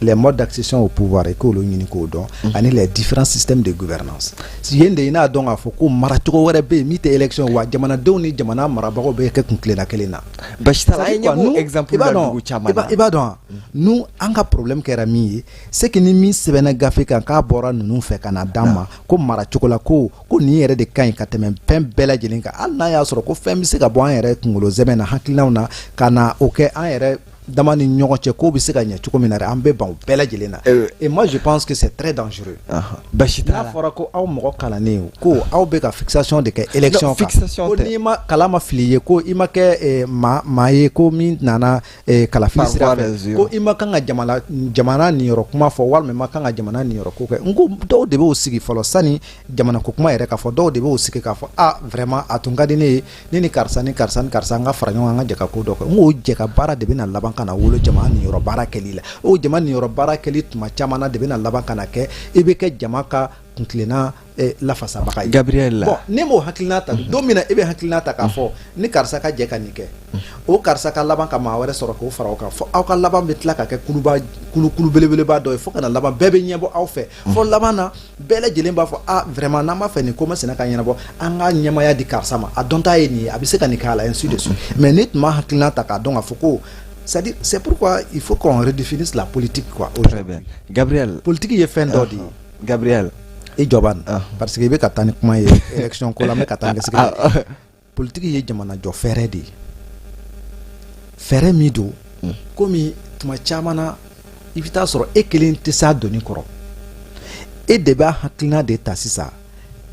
les modes d'accession au pouvoir, i k'olu ɲini k'o dɔn, ani les différents systèmes de gouvernance. Yen de i n'a dɔn k'a fɔ ko maracogo wɛrɛ bɛ yen min tɛ élection, wa jamanadenw ni jamana marabagaw bɛ kɛ kun tilenna kelen na. Basi t'a la, an ye ɲɛ b'o exemple I b'a la dɔn dugu caman na. I b'a dɔn wa, nous, an ka problème kɛra min ye, c'est que ni min sɛbɛnna gafe kan k'a bɔra ninnu fɛ ka na d'an ma ko maracogo la, ko nin yɛrɛ de ka ɲi ka tɛmɛ fɛn bɛɛ lajɛlen kan, hali n'a y'a sɔrɔ ko fɛn bɛ se ka bɔ an yɛrɛ kunkolo zɛmɛ na, hakilinaw na, ka na o kɛ an yɛrɛ dama ni ɲɔgɔn cɛ, k'o bɛ se ka ɲɛ cogo min na dɛ, an bɛ ban o bɛɛ lajɛlen na. Et moi, je pense que c'est très dangereux. Basi t'a N'a la. fɔra ko aw mɔgɔ kalannen, ko aw bɛ ka fixation de kɛ élection Non, kan, fixation ko tɛ. n'i ma kalan ma fili ye, ko i ma kɛ maa ye ko min nana kalafili Par sira voie fɛ, des urnes. ko i ma kan ka jamana niyɔrɔ kuma fɔ, walima i ma kan ka jamana niyɔrɔ ko kɛ. N ko dɔw de b'o sigi fɔlɔ sani jamana ko kuma yɛrɛ ka fɔ. Dɔw de b'o sigi k'a fɔ: ah, vraiment, a tun ka di ne ye, ne ni karisa ni karisa ni karisa, an ka fara ɲɔgɔn kan, an ka jɛ ka ko dɔ kɛ. N k'o jɛ ka baara de bɛna laban ka na wolo jama niyɔrɔ baara kɛli la. O jama niyɔrɔ baara kɛli, tuma caman na, de bɛna laban ka na kɛ i bɛ kɛ jama ka kuntilenna lafasabaga ye. Gabriel. Bon, ne m'o hakilina ta, don min na e bɛ hakilina ta k'a fɔ ni karisa ka jɛ ka nin kɛ, o karisa ka laban ka maa wɛrɛ sɔrɔ k'o fara o kan, fo aw ka laban bɛ tila ka kɛ kuluba kulu belebeleba dɔ ye, fo ka na laban bɛɛ bɛ ɲɛbɔ aw fɛ, fo laban na bɛɛ lajɛlen b'a fɔ: ah, vraiment, n'an b'a fɛ nin ko masina ka ɲɛnabɔ, an ka ɲɛmaya di karisa ma, a dɔn ta ye nin ye, a bɛ se ka nin k'a la, ainsi de suite. Mais ne tun ma hakilina ta k'a dɔn k'a fɔ ko, c'est-à-dire, c'est pourquoi il faut qu'on redéfinisse la politique, quoi. Très bien, Gabriel. Politique ye fɛn dɔ de ye. Gabriel. I jɔba nin, parce que i bɛ ka taa ni kuma ye élection ko la, n bɛ ka taa ni sigi. Politique ye jamana jɔ fɛɛrɛ de ye, fɛɛrɛ min don komi tuma caman na, i bɛ taa sɔrɔ e kelen tɛ s'a doni kɔrɔ. E de b'a hakilina de ta sisan,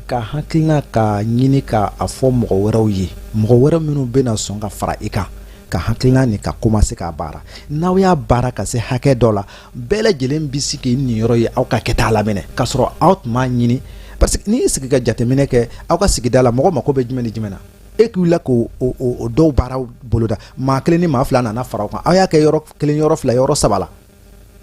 ka hakilina ka ɲini ka a fɔ mɔgɔ wɛrɛw ye, mɔgɔ wɛrɛ minnu bɛna sɔn ka fara i kan ka hakilina nin ka commencer k'a baara. N'aw y'a baara ka se hakɛ dɔ la, bɛɛ lajɛlen bɛ se k'i niyɔrɔ ye aw ka kɛta la minɛ, k'a sɔrɔ aw tun m'a ɲini. Parce que n'i y'i sigi ka jateminɛ kɛ aw ka sigida la, mɔgɔ mako bɛ jumɛn ni jumɛn na, e k'i wulila k'o o dɔw baaraw boloda, maa kelen ni maa fila nana fara o kan, aw y'a kɛ yɔrɔ kelen, yɔrɔ fila, yɔrɔ saba la.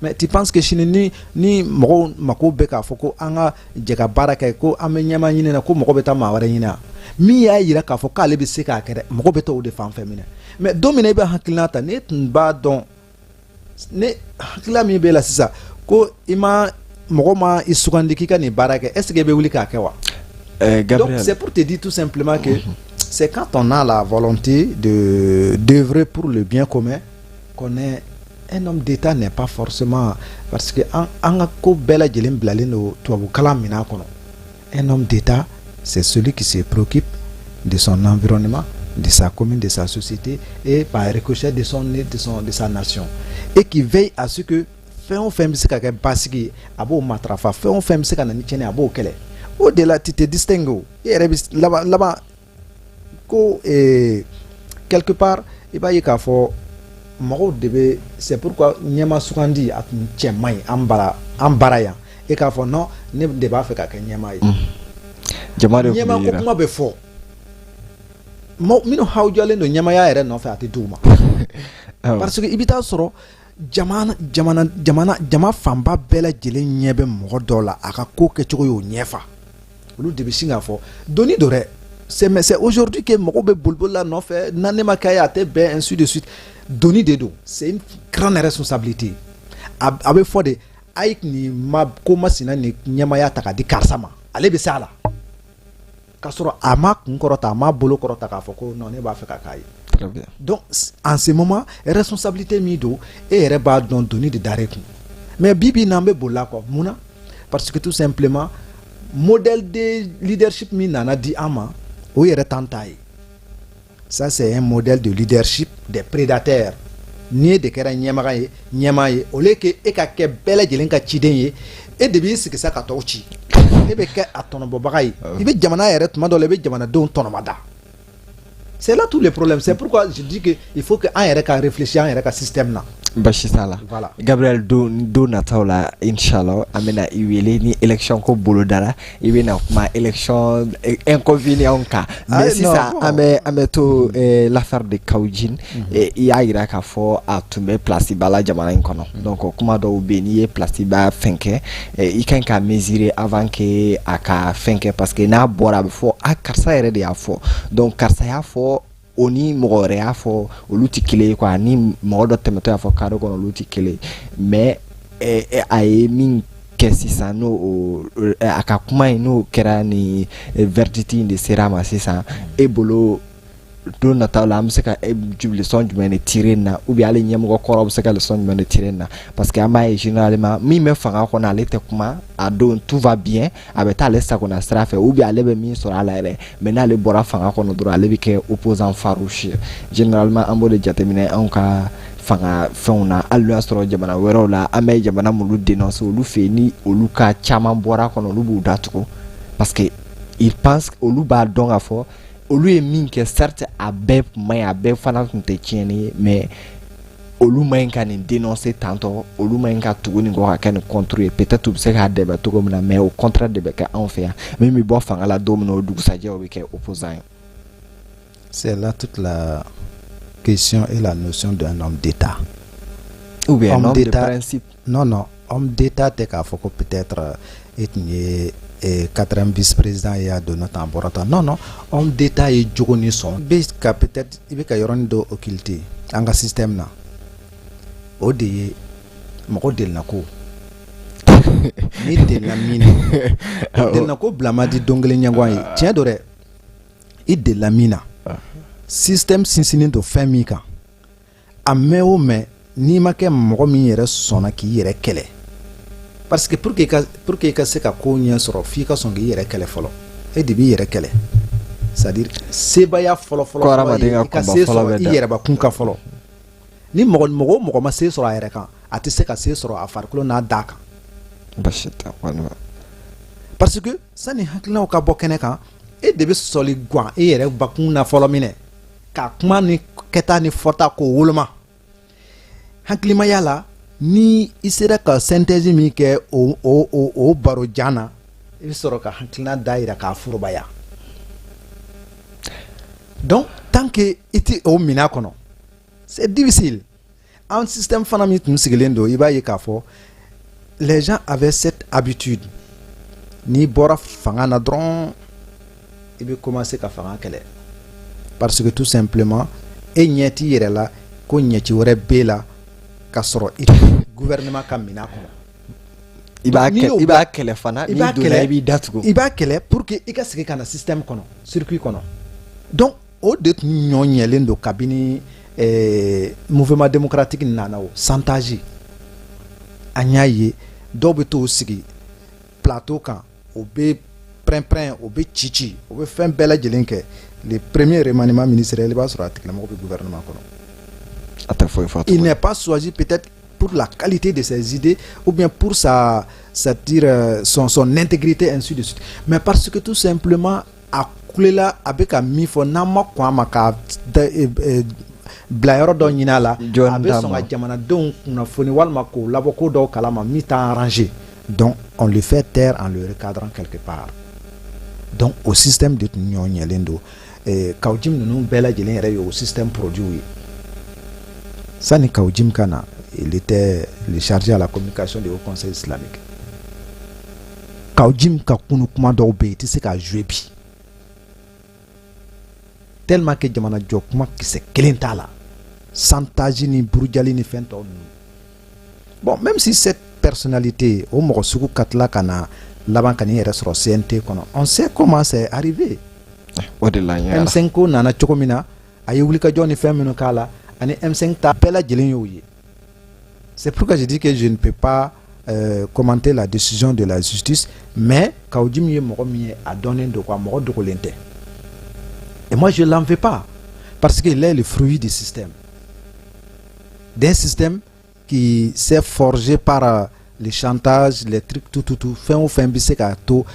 Mais tu penses que sini ni mɔgɔw mako bɛ k'a fɔ ko an ka jɛ ka baara kɛ, ko an bɛ ɲɛma ɲini na, ko mɔgɔ bɛ taa maa wɛrɛ ɲini wa? Min y'a yira k'a fɔ k'ale bɛ se k'a kɛ dɛ, mɔgɔ bɛ taa o de fan fɛ minɛ. Mais don min na i bɛ hakilina ta, n'e tun b'a dɔn ne hakilina min b'e la sisan, ko i ma mɔgɔ ma i sugandi k'i ka nin baara kɛ, est ce que i bɛ wuli k'a kɛ wa? Gabriel. Donc c'est pour te dire tout simplement que c'est quand on a la volonté de d'œuvrer pour le bien commun qu'on est un homme d'État. N'est pas forcément parce que an ka ko bɛɛ lajɛlen bilalen don tubabukalan minɛn kɔnɔ. Un homme d'État, c'est celui qui se préoccupe de son environnement, de sa commune, de sa société et par ricochet de sa nation, et qui veille à ce que fɛn o fɛn bɛ se ka kɛ basigi ye, a b'o matarafa, fɛn o fɛn bɛ se ka na ni tiɲɛni ye, a b'o kɛlɛ. O de la, tu te distingues. O i yɛrɛ bɛ laban laban ko quelque part, i b'a ye k'a fɔ mɔgɔw de bɛ. C'est pourquoi ɲɛma sugandi a tun cɛ man ɲi an bara yan. E k'a fɔ non, ne de b'a fɛ ka kɛ ɲɛmaa ye. Jama de tun Ɲɛmaa bɛ ko yira. kuma bɛ fɔ, mɔ minnu hawujalen don ɲɛmaaya yɛrɛ nɔfɛ, a tɛ d'u ma. Parce que i bɛ taa sɔrɔ jamana jamana jamana jama fanba bɛɛ lajɛlen ɲɛ bɛ mɔgɔ dɔw la, a ka ko kɛcogo y'o ɲɛfa, olu de bɛ sin k'a fɔ doni don dɛ. C'est, mais c'est aujourd'hui que mɔgɔw bɛ boliboli la nɔfɛ, na ne ma kɛ ye, a tɛ bɛn, ainsi de suite. Doni de don, c'est une grande responsabilité. A bɛ fɔ de a ye nin ma ko masina nin ɲɛmaaya ta k'a di karisa ma. Ale bɛ se a la k'a sɔrɔ a ma kun kɔrɔta, a ma bolo kɔrɔta k'a fɔ ko non, ne b'a fɛ ka k'a ye. Très bien. Donc en ce moment, responsabilité min don, e yɛrɛ b'a dɔn, doni de dar'e kun. Mais bi bi in na, an bɛ bolila kɔ. Mun na? Parce que tout simplement, modèle de leadership min nana di an ma, o yɛrɛ t'an ta ye. Ça, c'est un modèle de leadership des prédateurs. Ni e de kɛra ɲɛmaga ye, ɲɛmaa ye, au lieu que e ka kɛ bɛɛ lajɛlen ka ciden ye, e de b'i sigi sa ka tɔw ci. E bɛ kɛ a tɔnɔbɔbaga ye. I bɛ jamana yɛrɛ, tuma dɔ la, i bɛ jamanadenw tɔnɔmada. C'est là tous les problèmes. C'est pourquoi je dis que il faut que an yɛrɛ ka réfléchir an yɛrɛ ka système na. Basi t'a la. Voilà. Gabriel, don nataw la, inshallah, an bɛna i wele ni élection ko bolodara, i bɛna kuma élection inconvénient kan. Mais sisan, an bɛ to l'affaire de Kaou Djim. I y'a yira k'a fɔ a tun bɛ place ba la jamana in kɔnɔ. Donc kuma dɔw bɛ yen, n'i ye place ba fɛn kɛ, i kan ka mesurer avant que a ka fɛn kɛ, parce que n'a bɔra, a bɛ fɔ a karisa yɛrɛ de y'a fɔ. Donc karisa y'a fɔ, o ni mɔgɔ wɛrɛ y'a fɔ, olu tɛ kelen ye quoi. Ni mɔgɔ dɔ tɛmɛtɔ y'a fɔ carré kɔnɔ, olu tɛ kelen ye. Mais a ye min kɛ sisan, n'o a ka kuma in, n'o kɛra ni verdict in de sera a ma sisan, e bolo, don nataw la, an bɛ se ka leçon jumɛn de tirer nin na? Ou bien hali ɲɛmɔgɔ kɔrɔ bɛ se ka leçon jumɛn de tirer nin na? Parce que an b'a ye, généralement, min bɛ fanga kɔnɔ, ale tɛ kuma. A don, tout va bien, a bɛ taa ale sagona sira fɛ, ou bien ale bɛ min sɔrɔ a la yɛrɛ. Mais n'ale bɔra fanga kɔnɔ dɔrɔn, ale bɛ kɛ opposant farouche. Généralement, an b'o de jateminɛ anw ka fanga fɛnw na. Hali n'o y'a sɔrɔ jamana wɛrɛw la, an bɛ jamana minnu dénoncer, olu fɛ yen, ni olu ka caman bɔra kɔnɔ, olu b'u datugu, parce que ils pensent, olu b'a dɔn k'a fɔ olu ye min kɛ, certes, a bɛɛ man ɲi, a bɛɛ fana tun tɛ tiɲɛni ye, mais olu man ɲi ka nin dénoncer tantɔ, olu man ɲi ka tugu nin kɔ ka kɛ nin contre ye. Peut-être u bɛ se k'a dɛmɛ cogo min na, mais au contraire de bɛ kɛ anw fɛ yan. Min bɛ bɔ fanga la don min na, o dugusajɛ, o bɛ kɛ opposant ye. C'est là toute la question et la notion d'un homme d'État. Ou bien un homme de principe. Non, non, homme d'État tɛ k'a fɔ ko peut-être e tun ye quatrième vice-président ye, a donna tan, a bɔra tan. Non, non, homme d'État ye jogo ni sɔn. I bɛ ka peut-être i bɛ ka yɔrɔnin dɔ occulter an ka système na. O de ye mɔgɔ delina ko. Ni delina min na, delina ko bila man di don kelen ɲɛguwan ye. Tiɲɛ don dɛ, i delila min na, système sinsinnen don fɛn min kan, a mɛn o mɛn, n'i ma kɛ mɔgɔ min yɛrɛ sɔnna k'i yɛrɛ kɛlɛ, parce que pour que i ka se ka ko ɲɛ sɔrɔ, f'i ka sɔn k'i yɛrɛ kɛlɛ fɔlɔ. E de b'i yɛrɛ kɛlɛ, c'est à dire sebaya fɔlɔ fɔlɔ fɔlɔ, i ka se sɔrɔ i yɛrɛbakun kan fɔlɔ. Ni mɔgɔ mɔgɔ o mɔgɔ ma se sɔrɔ a yɛrɛ kan, a tɛ se ka se sɔrɔ a farikolo n'a da kan. Basi tɛ. Parce que sani hakilinaw ka bɔ kɛnɛ kan, e de bɛ sɔli gan e yɛrɛ bakun na fɔlɔ minɛ ka kuma ni kɛta ni fɔta k'o woloma hakilimaya la. Ni i sera ka synthèse min kɛ o baro jan na, i bɛ sɔrɔ ka hakilina da yira k'a forobaya. Donc tant que i ti o minɛn kɔnɔ, c'est difficile. An système fana min tun sigilen don, i b'a ye k'a fɔ les gens avaient cette habitude: n'i bɔra fanga na dɔrɔn, i bɛ commencer ka fanga kɛlɛ, parce que tout simplement, e ɲɛ t'i yɛrɛ la ko ɲɛci wɛrɛ b'e la ka sɔrɔ i gouvernement ka minɛn kɔnɔ. I b'a kɛ, i b'a kɛlɛ fana. I b'a kɛlɛ, i b'i datugu. I b'a kɛlɛ pour que i ka segin ka na système kɔnɔ, circuit kɔnɔ. Donc o de tun ɲɔ ɲɛlen don kabini mouvement démocratique nana. O chantage, an y'a ye, dɔw bɛ t'o sigi plateau kan, o bɛ pɛrɛn-pɛrɛn, o bɛ ci ci, o bɛ fɛn bɛɛ lajɛlen kɛ. Le premier remaniement ministériel, i b'a sɔrɔ a tigilamɔgɔ bɛ gouvernement kɔnɔ. A tɛ foyi fɔ. Il n'est pas choisi peut-être pour la qualité de ses idées ou bien pour sa, c'est-à-dire son intégrité, ainsi de suite, mais parce que tout simplement, a kulela, a bɛ ka min fɔ, n'an ma kɔn a ma ka bila yɔrɔ dɔ ɲini a la, a bɛ sɔn ka jamanadenw kunnafoni walima k'o labɔ ko dɔw kalama min t'an arranger. Donc on le fait taire en le recadrant quelque part. Donc o système de tun ɲɔ ɲɛlen don. Kaou Djim ninnu bɛɛ lajɛlen yɛrɛ ye o système produit ye. Sani Kaou Djim ka na, il était le chargé à la communication du Haut Conseil islamique. Kaou Djim ka kunu kuma dɔw bɛ yen, i tɛ se k'a jouer bi, tellement que jamana jɔ kuma kisɛ kelen t'a la, chantage ni burujali ni fɛn tɔw ninnu. Bon, même si cette personnalité, o mɔgɔ sugu ka tila ka na Laban ka n'i yɛrɛ sɔrɔ CNT kɔnɔ. On sait comment c'est arrivé. O de la n ɲɛ. M5 ko nana cogo min na, a ye wulikajɔ ni fɛn minnu k'a la, ani M5 ta bɛɛ lajɛlen y'o ye. C'est pourquoi je dis que je ne peux pas commenter la décision de la justice, mais Kaou Djim ye mɔgɔ min ye, a dɔnnen don quoi, mɔgɔ dogolen tɛ. Et moi, je l'en veux pas, parce qu'il est le fruit du système, d'un système qui s'est forgé par le chantage, les trucs, tout, tout, tout. Fɛn o fɛn bɛ se k'a to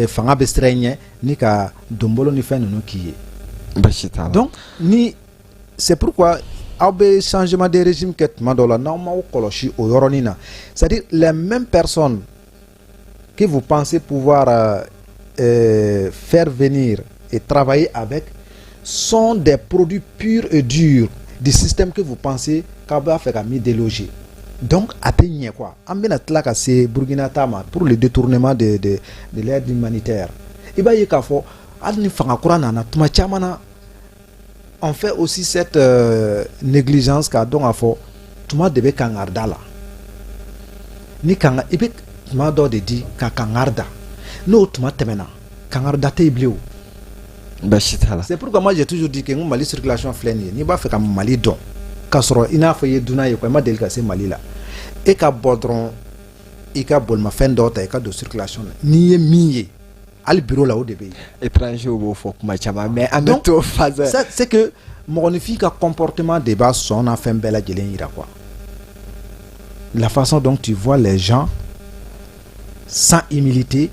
fanga bɛ siran i ɲɛ ni ka donbolo ni fɛn ninnu k'i ye. Basi t'a la. Donc ni c'est pourquoi aw bɛ changement de régime kɛ tuma dɔw la, n'aw m'aw kɔlɔsi o yɔrɔnin na, c'est-à-dire les mêmes personnes que vous pensez pouvoir faire venir et travailler avec sont des produits purs et durs du système que vous pensez k'aw b'a fɛ ka min déloger. Donc a tɛ ɲɛ quoi. An bɛna tila ka se Burukina ta ma pour le détournement de l'aide humanitaire. I b'a ye k'a fɔ hali ni fanga kura nana, tuma caman na, on fait aussi cette négligence k'a dɔn k'a fɔ tuma de bɛ kangarida la. Ni kanga i bɛ tuma dɔ de di ka kangari da, n'o tuma tɛmɛna, kangarida tɛ yen bilen o. Basi t'a la. C'est pourquoi moi, j'ai toujours dit que n ko Mali circulation filɛ nin ye, n'i b'a fɛ ka Mali dɔn k'a sɔrɔ i n'a fɔ i ye dunan ye quoi, i ma deli ka se Mali la, e ka bɔ dɔrɔn, i ka bolimafɛn dɔ ta, i ka don circulation na, n'i ye min ye hali bureau la, o de bɛ yen. Étranger b'o fɔ kuma caman, mais an bɛ Donc, t'o phase. Ça, c'est que mɔgɔninfin ka comportement de b'a sɔn n'a fɛn bɛɛ lajɛlen yira quoi. La façon dont tu vois les gens sans humilité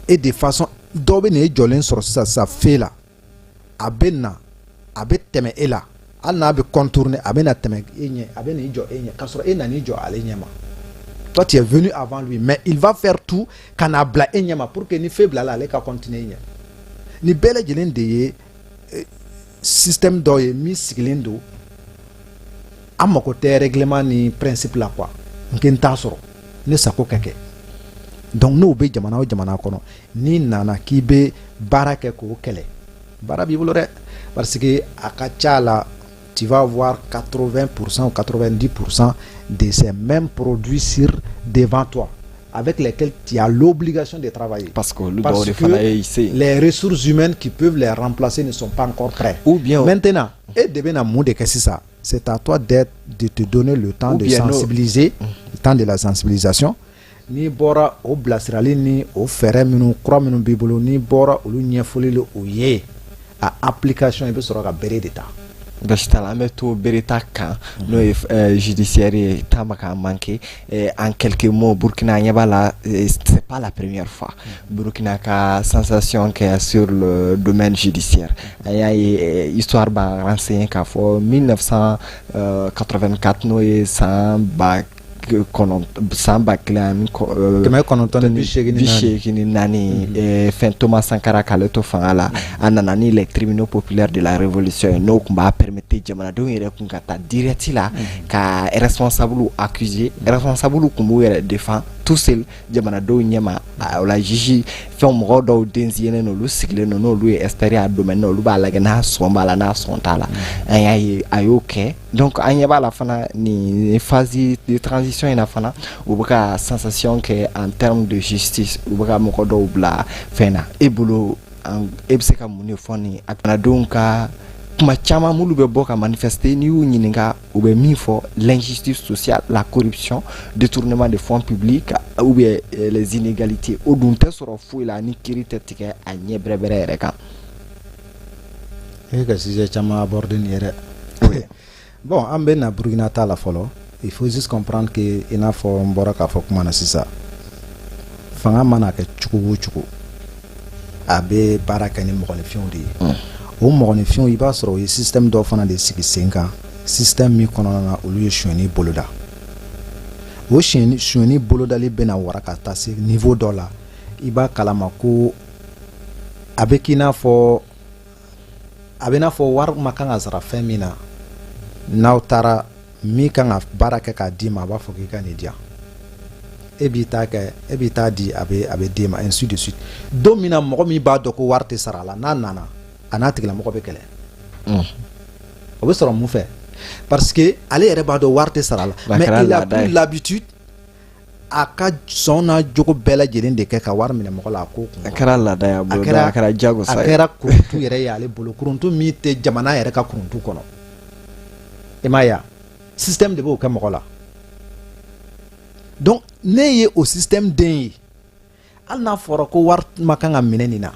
et de façon dɔw bɛ na e jɔlen sɔrɔ sisan sisan feu la, a bɛ na, a bɛ tɛmɛ e la, hali n'a bɛ contourner, a bɛ na tɛmɛ e ɲɛ, a bɛ n'i jɔ e ɲɛ k'a sɔrɔ e nan'i jɔ ale ɲɛ ma. Toi, tu es venu avant lui, mais il va faire tout ka n'a bila e ɲɛ ma pour que ni feu bilala, ale ka continuer e ɲɛ. Nin bɛɛ lajɛlen de ye système dɔ ye min sigilen don, an mako tɛ règlement ni principe la quoi, n k'e n t'a sɔrɔ ne sago ka kɛ. Donc n'o bɛ jamana o jamana kɔnɔ, n'i nana k'i bɛ baara kɛ k'o kɛlɛ, baara b'i bolo dɛ, parce que a ka ca la, tu vas avoir 80% ou 90% de ces mêmes produits sur devant toi avec lesquels tu as l'obligation de travailler. Parce que olu Parce dɔw de que fana ye se. les ressources humaines qui peuvent les remplacer ne sont pas encore prêts. Ou bien Maintenant, e de bɛna mun de kɛ sisan? C'est à toi d'être, de te donner le temps Ou de bien sensibiliser, le temps de la sensibilisation. N'i bɔra o bilasirali ni o fɛɛrɛ minnu kura minnu b'i bolo, n'i bɔra olu ɲɛfɔli la o ye, a application, i bɛ sɔrɔ ka bere de ta. Basi t'a la, an bɛ to bereta kan, n'o ye judiciaire ye, temps k'an manqué. En quelques mots, Burkina ɲɛ b'a la, c'est pas la première fois Burkina ka sensation kɛ sur le domaine judiciaire. An y'a ye, histoire b'an renseigner k'a fɔ 1984, n'o ye san ba kɔnɔn san ba kelen ani 984. 84, fɛn Thomas Sankara k'ale to fanga la, a nana ni les tribunaux populaires de la révolution ye, n'o tun b'a permettre jamanadenw yɛrɛ kun ka taa direct la ka responsable accuser, responsable kun b'u yɛrɛ défend tout seul jamanadenw ɲɛma. O la juge fɛn mɔgɔ dɔw désigné don, olu sigilen don, n'olu ye expert a domaine na, olu b'a lajɛ n'a sɔn b'a la, n'a sɔn t'a la. An y'a ye a y'o kɛ. Donc an ɲɛ b'a la fana, nin phase de transition in na fana, u bɛ ka sensation kɛ en termes de justice, u bɛ ka mɔgɔ dɔw bila fɛn na. E bolo, e bɛ se ka mun de fɔ nin a jamanadenw ka kuma caman minnu bɛ bɔ ka manifester, n'i y'u ɲininka, u bɛ min fɔ: l'injustice sociale, la corruption, détournement de fonds publics ou bien les inégalités? O dun tɛ sɔrɔ foyi la ni kiiri tɛ tigɛ a ɲɛ bɛrɛbɛrɛ yɛrɛ kan. E ka sujet caman aborder nin ye dɛ. Bon, an bɛ na Burukina ta la fɔlɔ. Il faut juste comprendre que i n'a fɔ n bɔra k'a fɔ kuma na sisan, fanga mana kɛ cogo o cogo, a bɛ baara kɛ ni mɔgɔninfinw de ye. O mɔgɔninfinw, i b'a sɔrɔ o ye système dɔ fana de sigi sen kan, système min kɔnɔna na olu ye sonyɛni boloda. O sonyɛni bolodali bɛna wara ka taa se niveau dɔ la, i b'a kalama ko a bɛ k'i n'a fɔ a bɛ n'a fɔ wari ma kan ka sara fɛn min na, n'aw taara min kan ka baara kɛ k'a d'i ma, a b'a fɔ k'i ka nin di yan, e b'i ta kɛ, e b'i ta di, a bɛ d'e ma, ainsi de suite. Don min na mɔgɔ min b'a dɔn ko wari tɛ sara a la, n'a nana, a n'a tigilamɔgɔ bɛ kɛlɛ. O bɛ sɔrɔ mun fɛ? Parce que ale yɛrɛ b'a dɔn wari tɛ sara a la, mais il a pris l'habitude. a ka sɔn n'a jogo bɛɛ lajɛlen de kɛ ka wari minɛ mɔgɔ la, a ko kun. A kɛra laada ye a bolo, a kɛra jagosa ye. A kɛra kuruntu yɛrɛ ye ale bolo, kuruntu min tɛ jamana yɛrɛ ka kuruntu kɔnɔ. I m'a ye wa? Système de b'o kɛ mɔgɔ la. Donc ne ye o système den ye, hali n'a fɔra ko wari ma kan ka minɛ nin na,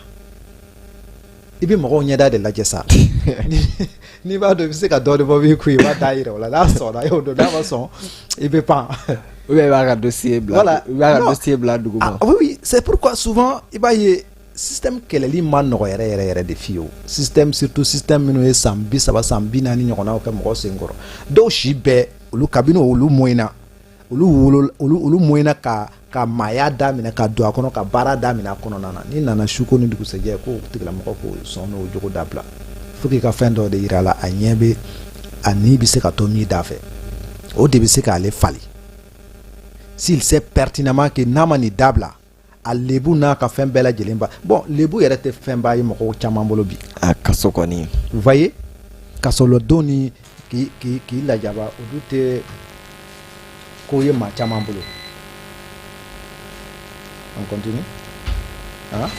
i bɛ mɔgɔw ɲɛda de lajɛ sa. N'i b'a dɔn i bɛ se ka dɔɔnin bɔ min kun, i b'a da yira o la. N'a sɔnna, i y'o dɔn. N'a ma sɔn, i bɛ pan. Ou bien i b'a ka dossier bila. Voilà. I b'a ka dossier bila duguma. Ah, oui, c'est pourquoi souvent i b'a ye, système kɛlɛli ma nɔgɔ yɛrɛ yɛrɛ yɛrɛ de fiyewu. Système, surtout système minnu ye san 30, san 40 ɲɔgɔnnaw kɛ mɔgɔ sen kɔrɔ, dɔw si bɛɛ olu kabini olu mɔnna, olu wolo, olu mɔnna ka maaya daminɛ, ka don a kɔnɔ, ka baara daminɛ a kɔnɔna na. N'i nana su ko ni dugusɛjɛ ko tigilamɔgɔ ko sɔn n'o jogo dabila, fo k'i ka fɛn dɔ de yira a la, a ɲɛ bɛ a ni bɛ se ka to min da fɛ, o de bɛ se k'ale falen. S'il sait pertinemment que n'a ma nin dabila, a lebu n'a ka fɛn bɛɛ lajɛlen ba, bon, lebu yɛrɛ tɛ fɛnba ye mɔgɔw caman bolo bi. A kaso kɔni. Vous voyez, kasoladon ni k'i lajaba, olu tɛ ko ye maa caman bolo. On continue, hein?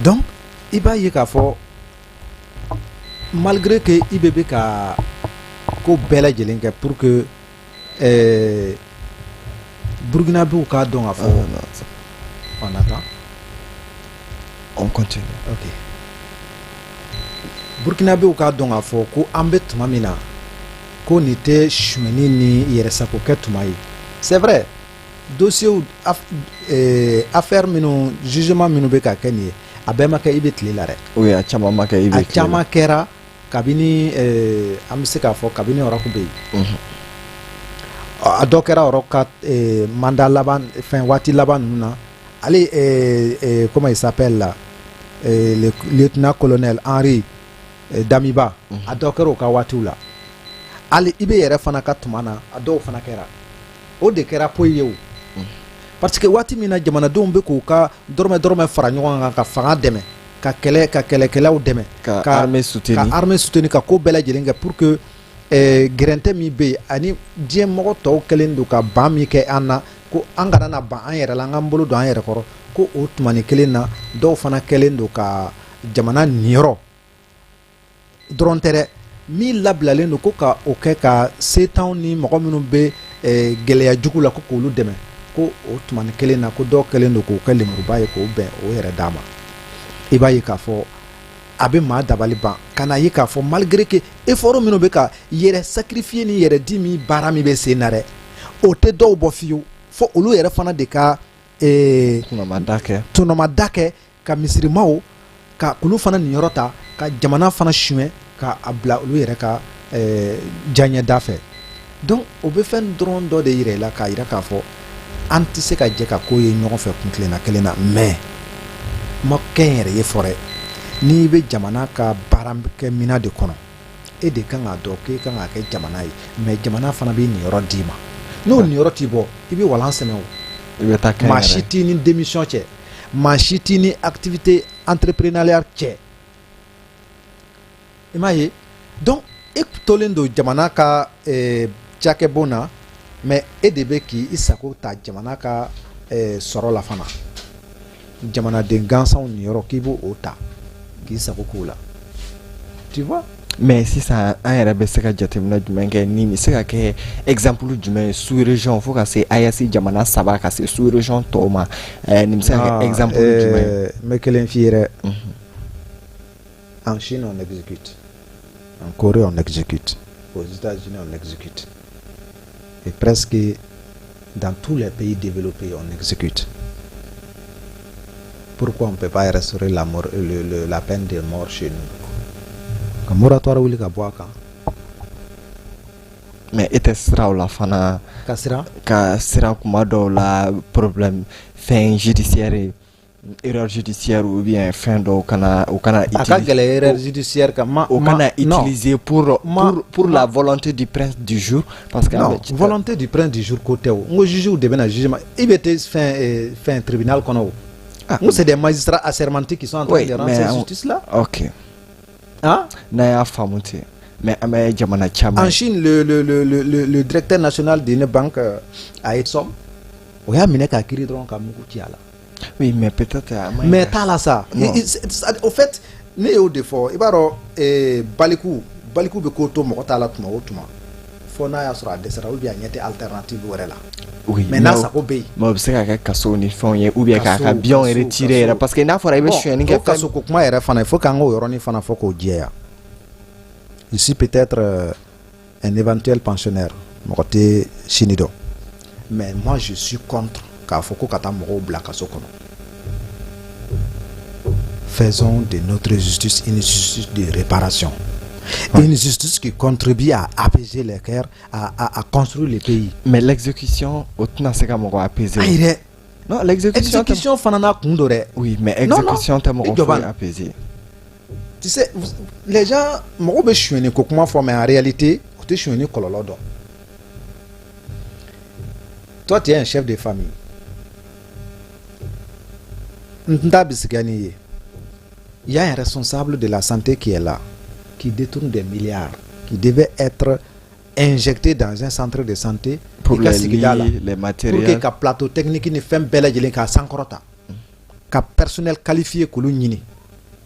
Donc i b'a ye k'a fɔ, malgré que i bɛ ka ko bɛɛ lajɛlen kɛ pour que Burkinabéw k'a dɔn k'a fɔ, on attend. On continue. Ok, Burkinabéw k'a dɔn k'a fɔ ko an bɛ tuma min na, ko nin tɛ sonyɛni ni yɛrɛsago kɛ tuma ye. C'est vrai, dossier, affaire minnu, jugement minnu bɛ ka kɛ nin ye, a bɛɛ ma kɛ i bɛ tile la dɛ. Oui, a caman ma kɛ i bɛ A caman kɛra kabini an bɛ se k'a fɔ kabini Roch bɛ yen. A dɔ kɛra Roch ka mandat laban, fɛn waati laban ninnu na. Ale, comment il s'appelle là, le lieutenant colonel Henri Damiba, a dɔ kɛra o ka waatiw la. Hali i bɛ yɛrɛ fana ka tuma na, a dɔw fana kɛra. O de kɛra poyi ye o, parce que waati min na jamanadenw bɛ k'u ka dɔrɔmɛ dɔrɔmɛ fara ɲɔgɔn kan ka fanga dɛmɛ, ka kɛlɛ, ka kɛlɛkɛlaw dɛmɛ, ka armée soutenir, ka armée soutenir, ka ko bɛɛ lajɛlen kɛ pour que gɛrɛntɛ min bɛ yen ani diɲɛ mɔgɔ tɔw kɛlen don ka ban min kɛ an na, ko an kana na ban an yɛrɛ la, an k'an bolo don an yɛrɛ kɔrɔ, ko o tumani kelen na, dɔw fana kɛlen don ka jamana niyɔrɔ dɔrɔn tɛ dɛ, min labilalen don ko ka o kɛ ka setanw ni mɔgɔ minnu bɛ gɛlɛya jugu la, ko k'olu dɛmɛ, ko o tumani kelen na, ko dɔw kɛlen don k'o kɛ lemuruba ye k'o bɛn o yɛrɛ d'a ma. I b'a ye k'a fɔ a bɛ maa dabali ban ka na ye k'a fɔ, malgré que effort minnu bɛ ka yɛrɛ sacrifier ni yɛrɛ di min, baara min bɛ sen na dɛ, o tɛ dɔw bɔ fiyewu, fo olu yɛrɛ fana de ka tɔnɔmada kɛ, tɔnɔmada kɛ ka misirimaw ka olu fana niyɔrɔ ta, ka jamana fana suɲɛ ka a bila olu yɛrɛ ka diyaɲɛda fɛ. Donc o bɛ fɛn dɔrɔn dɔ de yira i la, k'a yira k'a fɔ an tɛ se ka jɛ ka ko ye ɲɔgɔn fɛ kun tilenna kelen na. Mais ma kɛ n yɛrɛ ye fɔ dɛ, n'i bɛ jamana ka baarakɛminɛn de kɔnɔ, e de kan k'a dɔn k'e kan k'a kɛ jamana ye. Mais jamana fana b'i niyɔrɔ d'i ma. N'o niyɔrɔ t'i bɔ, i bɛ walan sɛmɛ o. I bɛ taa kɛ. Maa si t'i ni démission cɛ, maa si t'i ni activité entrepreneuriale cɛ. I m'a ye? Donc e tolen don jamana ka cakɛbon na, mais e de bɛ k'i sago ta jamana ka sɔrɔ la fana. Jamanaden gansanw niyɔrɔ, k'i b'o o ta k'i sago k'o la, tu vois. Mais sisan an yɛrɛ bɛ se ka jateminɛ jumɛn kɛ? Nin bɛ se ka kɛ exemple jumɛn ye sous région, fo ka se AES jamana saba, ka se sous région tɔw ma? Nin bɛ se ka kɛ exemple jumɛn ye? N bɛ kelen f'i ye dɛ. En Chine, on exécute. En Corée, on exécute. Aux États-Unis, on exécute. Et presque dans tous les pays développés, on exécute. Pourquoi on ne peut pas restaurer la, mort, le, la peine de mort chez nous? Ka moratoire wuli ka bɔ a kan. Mais e tɛ sira o la fana? Ka siran? Ka siran kuma dɔw la, problème fɛn judiciaire ye, erreur judiciaire ou bien fɛn dɔw kana, o kana A ka gɛlɛ erreur judiciaire ka ma. O kana utiliser pour la volonté du prince du jour, parce que Non, volonté du prince du jour ko tɛ o. N ko juge de bɛna jugement, i bɛ tɛ fɛn tribunal kɔnɔ o. Ah. N ko c'est des magistrats assermentés qui sont en train de rendre cette justice là. Ok. Hein? N'a y'a faamu ten, mais an bɛ jamana caman. En Chine, le directeur national d'une banque a été somme. O y'a minɛ k'a kiri dɔrɔn ka mugu ci a la. Oui, mais peut-être. Mais t'a la sa. Au fait, ne y'o de fɔ, i b'a dɔn, baliku baliku bɛ ko to mɔgɔ t'a la tuma o tuma, fo n'a y'a sɔrɔ a dɛsɛra ou bien a ɲɛ tɛ alternative wɛrɛ la. Oui, mais n'a sago bɛ yen. Mais o bɛ se ka kɛ kaso ni fɛnw ye ou bien k'a ka biens retirer yɛrɛ, parce que n'a fɔra i bɛ sonyɛni kɛ. O kaso ko kuma yɛrɛ fana, il faut k'an k'o yɔrɔnin fana fɔ k'o jɛya. Je suis peut-être un éventuel pensionnaire, mɔgɔ tɛ sini dɔn, mais moi je suis contre k'a fɔ ko ka taa mɔgɔw bila kaso kɔnɔ. Faisons de notre justice une justice de réparation. Une justice qui contribue à apaiser les cœurs, à construire le pays. Mais l'exécution, o tɛna se ka mɔgɔ apaiser. Ayi dɛ. Non, l'exécution. Exécution fana n'a kun don dɛ. Oui, mais exécution tɛ mɔgɔ foyi apaiser. Tu sais, les gens, mɔgɔw bɛ sonyɛni ko kuma fɔ, mais en réalité, o tɛ sonyɛni kɔlɔlɔ dɔn. Toi, tu es un chef de famille. N t'a bisigiya n'i ye. Il y a un responsable de la santé qui est là, qui détourne des milliards, qui devait être injecté dans un centre de santé pour les lits, les matériels, pour que ka plateau technique ni fɛn bɛɛ lajɛlen k'a sankɔrɔta, ka personnel qualifié k'olu ɲini,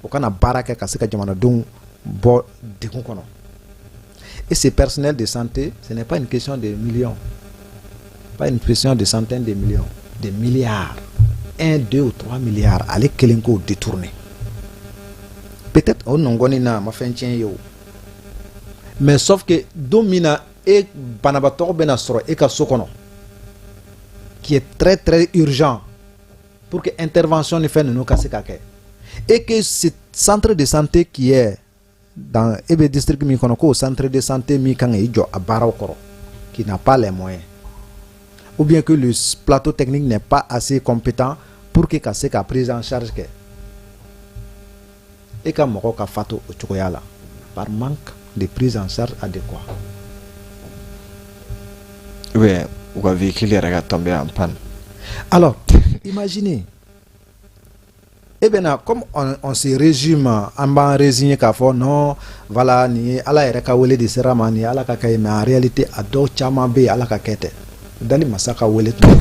o kana baara kɛ ka se ka jamanadenw bɔ degun kɔnɔ. Et ce personnel de santé, ce n'est pas une question de millions, pas une question de centaines de millions, de milliards, 1, 2 ou 3 milliards, ale kelen k'o détourner. Peut-être o nɔngɔnni na a ma fɛn tiɲɛ ye o, mais sauf que don min na e banabaatɔ bɛna sɔrɔ e ka so kɔnɔ, qui est très très urgent pour que intervention ni fɛn ninnu ka se ka kɛ, et que ce centre de santé qui est dans e bɛ district min kɔnɔ, k'o centre de santé min kan k'i jɔ a baaraw kɔrɔ, qui n'a pas les moyens, ou bien que le plateau technique n'est pas assez compétent pour que ka se ka prise en charge kɛ, e ka mɔgɔw ka fatu o cogoya la par manque de prise en charge adéquat. Oui, u ka véhicule yɛrɛ ka tomber en panne. Alors, imaginez, eh bien, comme on se résume, an b'an résigner k'a fɔ non, voilà, nin ye Ala yɛrɛ ka wele de sera ma, nin ye Ala ka kɛ ye, mais en réalité a dɔw caman bɛ yen, Ala ka kɛ tɛ, dali masa ka wele tun.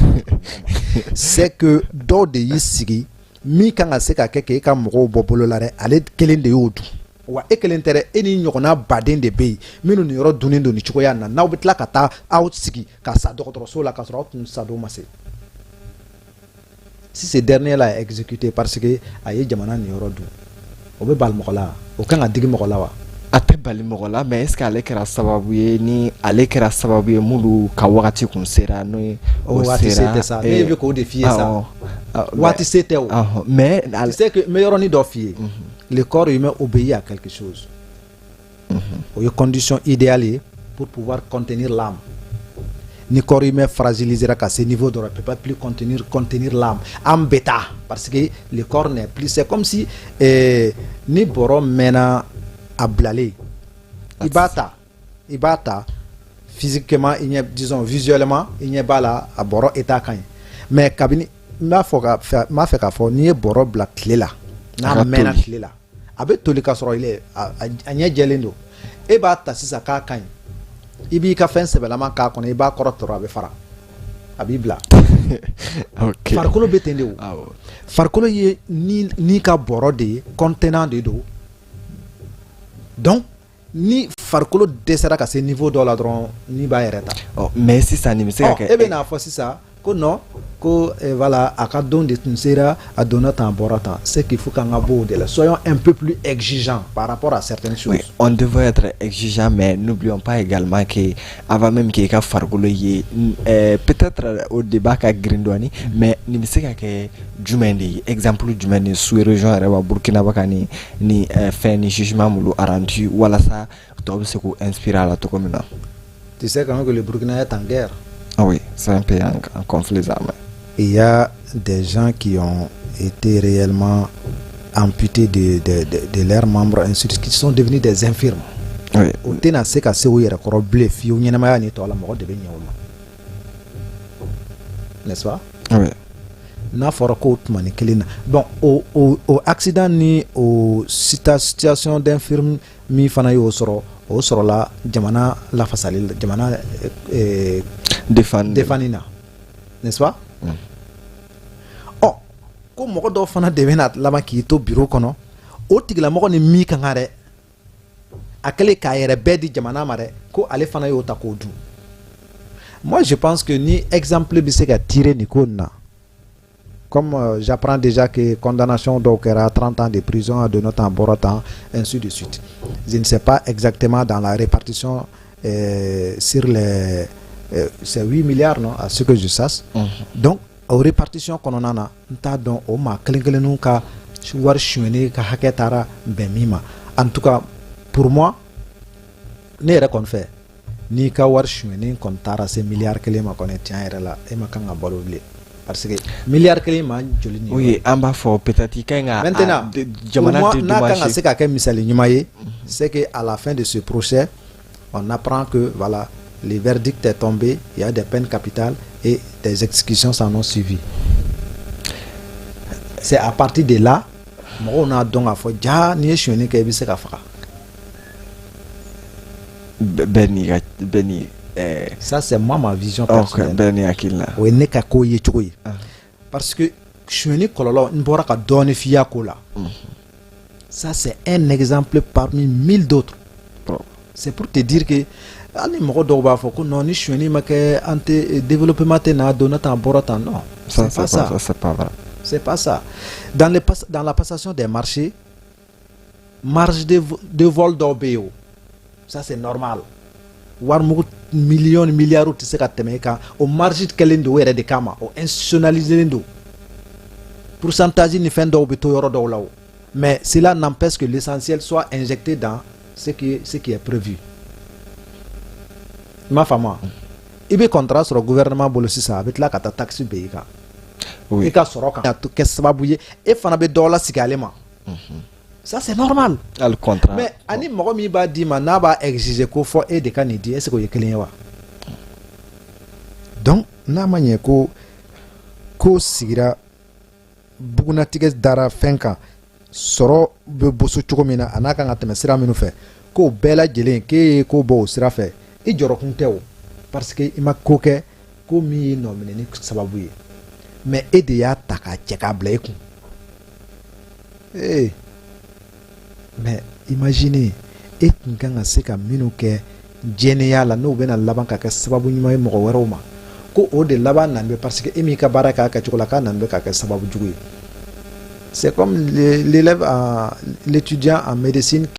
C'est que dɔw de y'i sigi min kan ka se ka kɛ k'e ka mɔgɔw bɔ bolo la dɛ, ale kelen de y'o dun. Wa e kelen tɛ dɛ, e ni ɲɔgɔnna baden de bɛ yen minnu nin yɔrɔ dunnen don nin cogoya in na, n'aw bɛ tila ka taa aw sigi ka sa dɔgɔtɔrɔso la k'a sɔrɔ aw tun sa don ma se. Si ce dernier là est exécuté parce que a ye jamana nin yɔrɔ dun, o bɛ bali mɔgɔ la, o kan ka digi mɔgɔ la wa? A tɛ bali mɔgɔ la, mais est ce que ale kɛra sababu ye, ni ale kɛra sababu ye minnu ka wagati kun sera n'o ye? O waati se tɛ sa, ne bɛ k'o de f'i ye sa, waati se tɛ o. Mais tu sais que n bɛ yɔrɔnin dɔ f'i ye, le corps humain obéit à quelque chose. O ye condition idéale ye pour pouvoir contenir l'âme. Ni corps humain fragilisera ka se niveau dɔ la, peut pas plus contenir l'âme, âme bɛ taa, parce que le corps n'est plus, c'est comme si ni bɔrɔ mɛnna a bilalen, i b'a ta physiquement, i ɲɛ, disons visuellement, i ɲɛ b'a la, a bɔrɔ état ka ɲi, mais kabini n b'a fɔ ka n b'a fɛ k'a fɔ, n'i ye bɔrɔ bila tile la, n'a mɛnna tile la, a bɛ toli ka sɔrɔ ile a ɲɛ jɛlen don. E b'a ta sisan k'a ka ɲi, i b'i ka fɛn sɛbɛlama k'a kɔnɔ, i b'a kɔrɔ tɔrɔ, a bɛ fara, a b'i bila. Farikolo bɛ ten de. O farikolo ye ni ka bɔrɔ de ye, contenant de don. Donc ni farikolo dɛsɛra ka se niveau dɔ la dɔrɔn, ni b'a yɛrɛ ta. Mais sisan nin bɛ se ka kɛ. E bɛ n'a fɔ sisan ko non, ko voilà, a ka don de tun sera, a donna tan, a bɔra tan. C'est qu'il faut qu'an ka bɔ o de la, soyons un peu plus exigeants par rapport à certaines choses. Oui, on devrait être exigeant, mais n'oublions pas également que avant même k'i ka farikolo ye, peut-être au débat ka girin dɔɔni, mais nin bɛ se ka kɛ jumɛn de ye, exemple jumɛn de sous région yɛrɛ wa Burkina bɛ ka ni fɛn ni jugement minnu rendu walasa tɔw bɛ se k'u inspirer a la cogo min na? Tu sais quand même que le Burkina est en guerre. Ah oui, c'est un pays en conflit armé. Il y a des gens qui ont été réellement amputés de leurs membres, ainsi qui sont devenus des infirmes. O tɛna se ka se u yɛrɛ kɔrɔ bilen fiyewu, ɲɛnamaya ni tɔ la, mɔgɔ de bɛ ɲɛ o ma, n'est-ce pas? Oui. N'a fɔra k'o tuma ni kelen na, bon, o accident ni o situation d'infirme min fana y'o sɔrɔ, o sɔrɔla jamana lafasali, jamana défendre défendre na, n'est-ce pas? Ɔ, ko mɔgɔ dɔw fana de bɛna laban k'i to bureau kɔnɔ, o tigilamɔgɔ ni min kan ka dɛ, a kɛlen k'a yɛrɛ bɛɛ di jamana ma dɛ, ko ale fana y'o ta k'o dun. Moi, je pense que ni exemple bɛ se ka tirer nin ko in na, comme j'apprends déjà que condamnation dɔw kɛra, 30 ans de prison a donna tan, bɔra tan, ainsi de suite. Je ne sais pas exactement dans la répartition sur les c'est 8 milliards, non, à ce que je sache. Donc o répartition kɔnɔna na, n t'a dɔn o maa kelen kelenninw ka wari sonyɛni ka hakɛ taara bɛn min ma. En tout cas, pour moi, ne yɛrɛ kɔni fɛ, n'i ka wari sonyɛni kɔni taara se miliyari 1 ma kɔni, tiɲɛ yɛrɛ la, e ma kan ka balo bilen, parce que miliyari 1 ma joli nin. Oui, an b'a fɔ peut-être i ka ɲi ka Maintenant, jamana pour moi, n'a kan ka se ka kɛ misali ɲuman ye, c'est que à la fin de ce procès, on apprend que voilà, le verdict est tombé, il y a des peines capitales et des exécutions s'en ont suivi. C'est à partir de là mɔgɔw n'a dɔn k'a fɔ jaa, n'i ye sonyɛni kɛ, i bɛ se ka faga. Bɛɛ n'i ka bɛɛ ni Ça, c'est moi, ma vision personnelle. Bɛɛ ni hakili la. O ye ne ka ko ye cogo ye, parce que sonyɛni kɔlɔlɔ, n bɔra ka dɔɔni f'i y'a ko la. Ça, c'est un exemple parmi mille d'autres. C'est pour te dire que hali ni mɔgɔ dɔw b'a fɔ ko non, ni sonyɛni ma kɛ, an tɛ développement tɛ na, donna tan, bɔra tan, non. Ça, c'est pas ça. Ça, c'est pas vrai. C'est pas ça. Dans la passation des marchés, marge de vol dɔw bɛ yen o, ça, c'est normal. Warimugu miliyɔn ni miliyariw tɛ se ka tɛmɛ e kan. O marge kɛlen don o yɛrɛ de kama, o institutionnalisé don. Pourcentage ni fɛn dɔw bɛ to yɔrɔ dɔw la o, mais cela n'empêche que l'essentiel soit injecté dans ce qui est prévu. I m'a faamu wa? I bɛ contrat sɔrɔ gouvernement bolo sisan, a bɛ tila ka taa taxe bɛn i kan, i ka sɔrɔ kan, kɛ sababu ye e fana bɛ dɔ lasigi ale ma. Ça, c'est normal. Hali contrat. Mais ani mɔgɔ min b'a d'i ma, n'a b'a exiger ko fɔ e de ka nin di, est ce que o ye kelen ye wa? Donc n'a ma ɲɛ ko ko sigira bugunatigɛ dara fɛn kan, sɔrɔ bɛ boso cogo min na, a n'a kan ka tɛmɛ sira minnu fɛ, k'o bɛɛ lajɛlen k'e ye ko bɔ o sira fɛ, i jɔrɔkun tɛ o, parce que i ma ko kɛ ko min ye nɔminɛni sababu ye, mais e de y'a ta k'a cɛ k'a bila e kun. Ee, mais imaginez, e tun kan ka se ka minnu kɛ jɛnɛya la, n'o bɛna laban ka kɛ sababu ɲuman ye mɔgɔ wɛrɛw ma, ko o de laban nana bɛ, parce que e m'i ka baara kɛ a kɛcogo la, k'a nana bɛ ka kɛ sababu jugu ye. C'est comme l'élève, l'étudiant en médecine.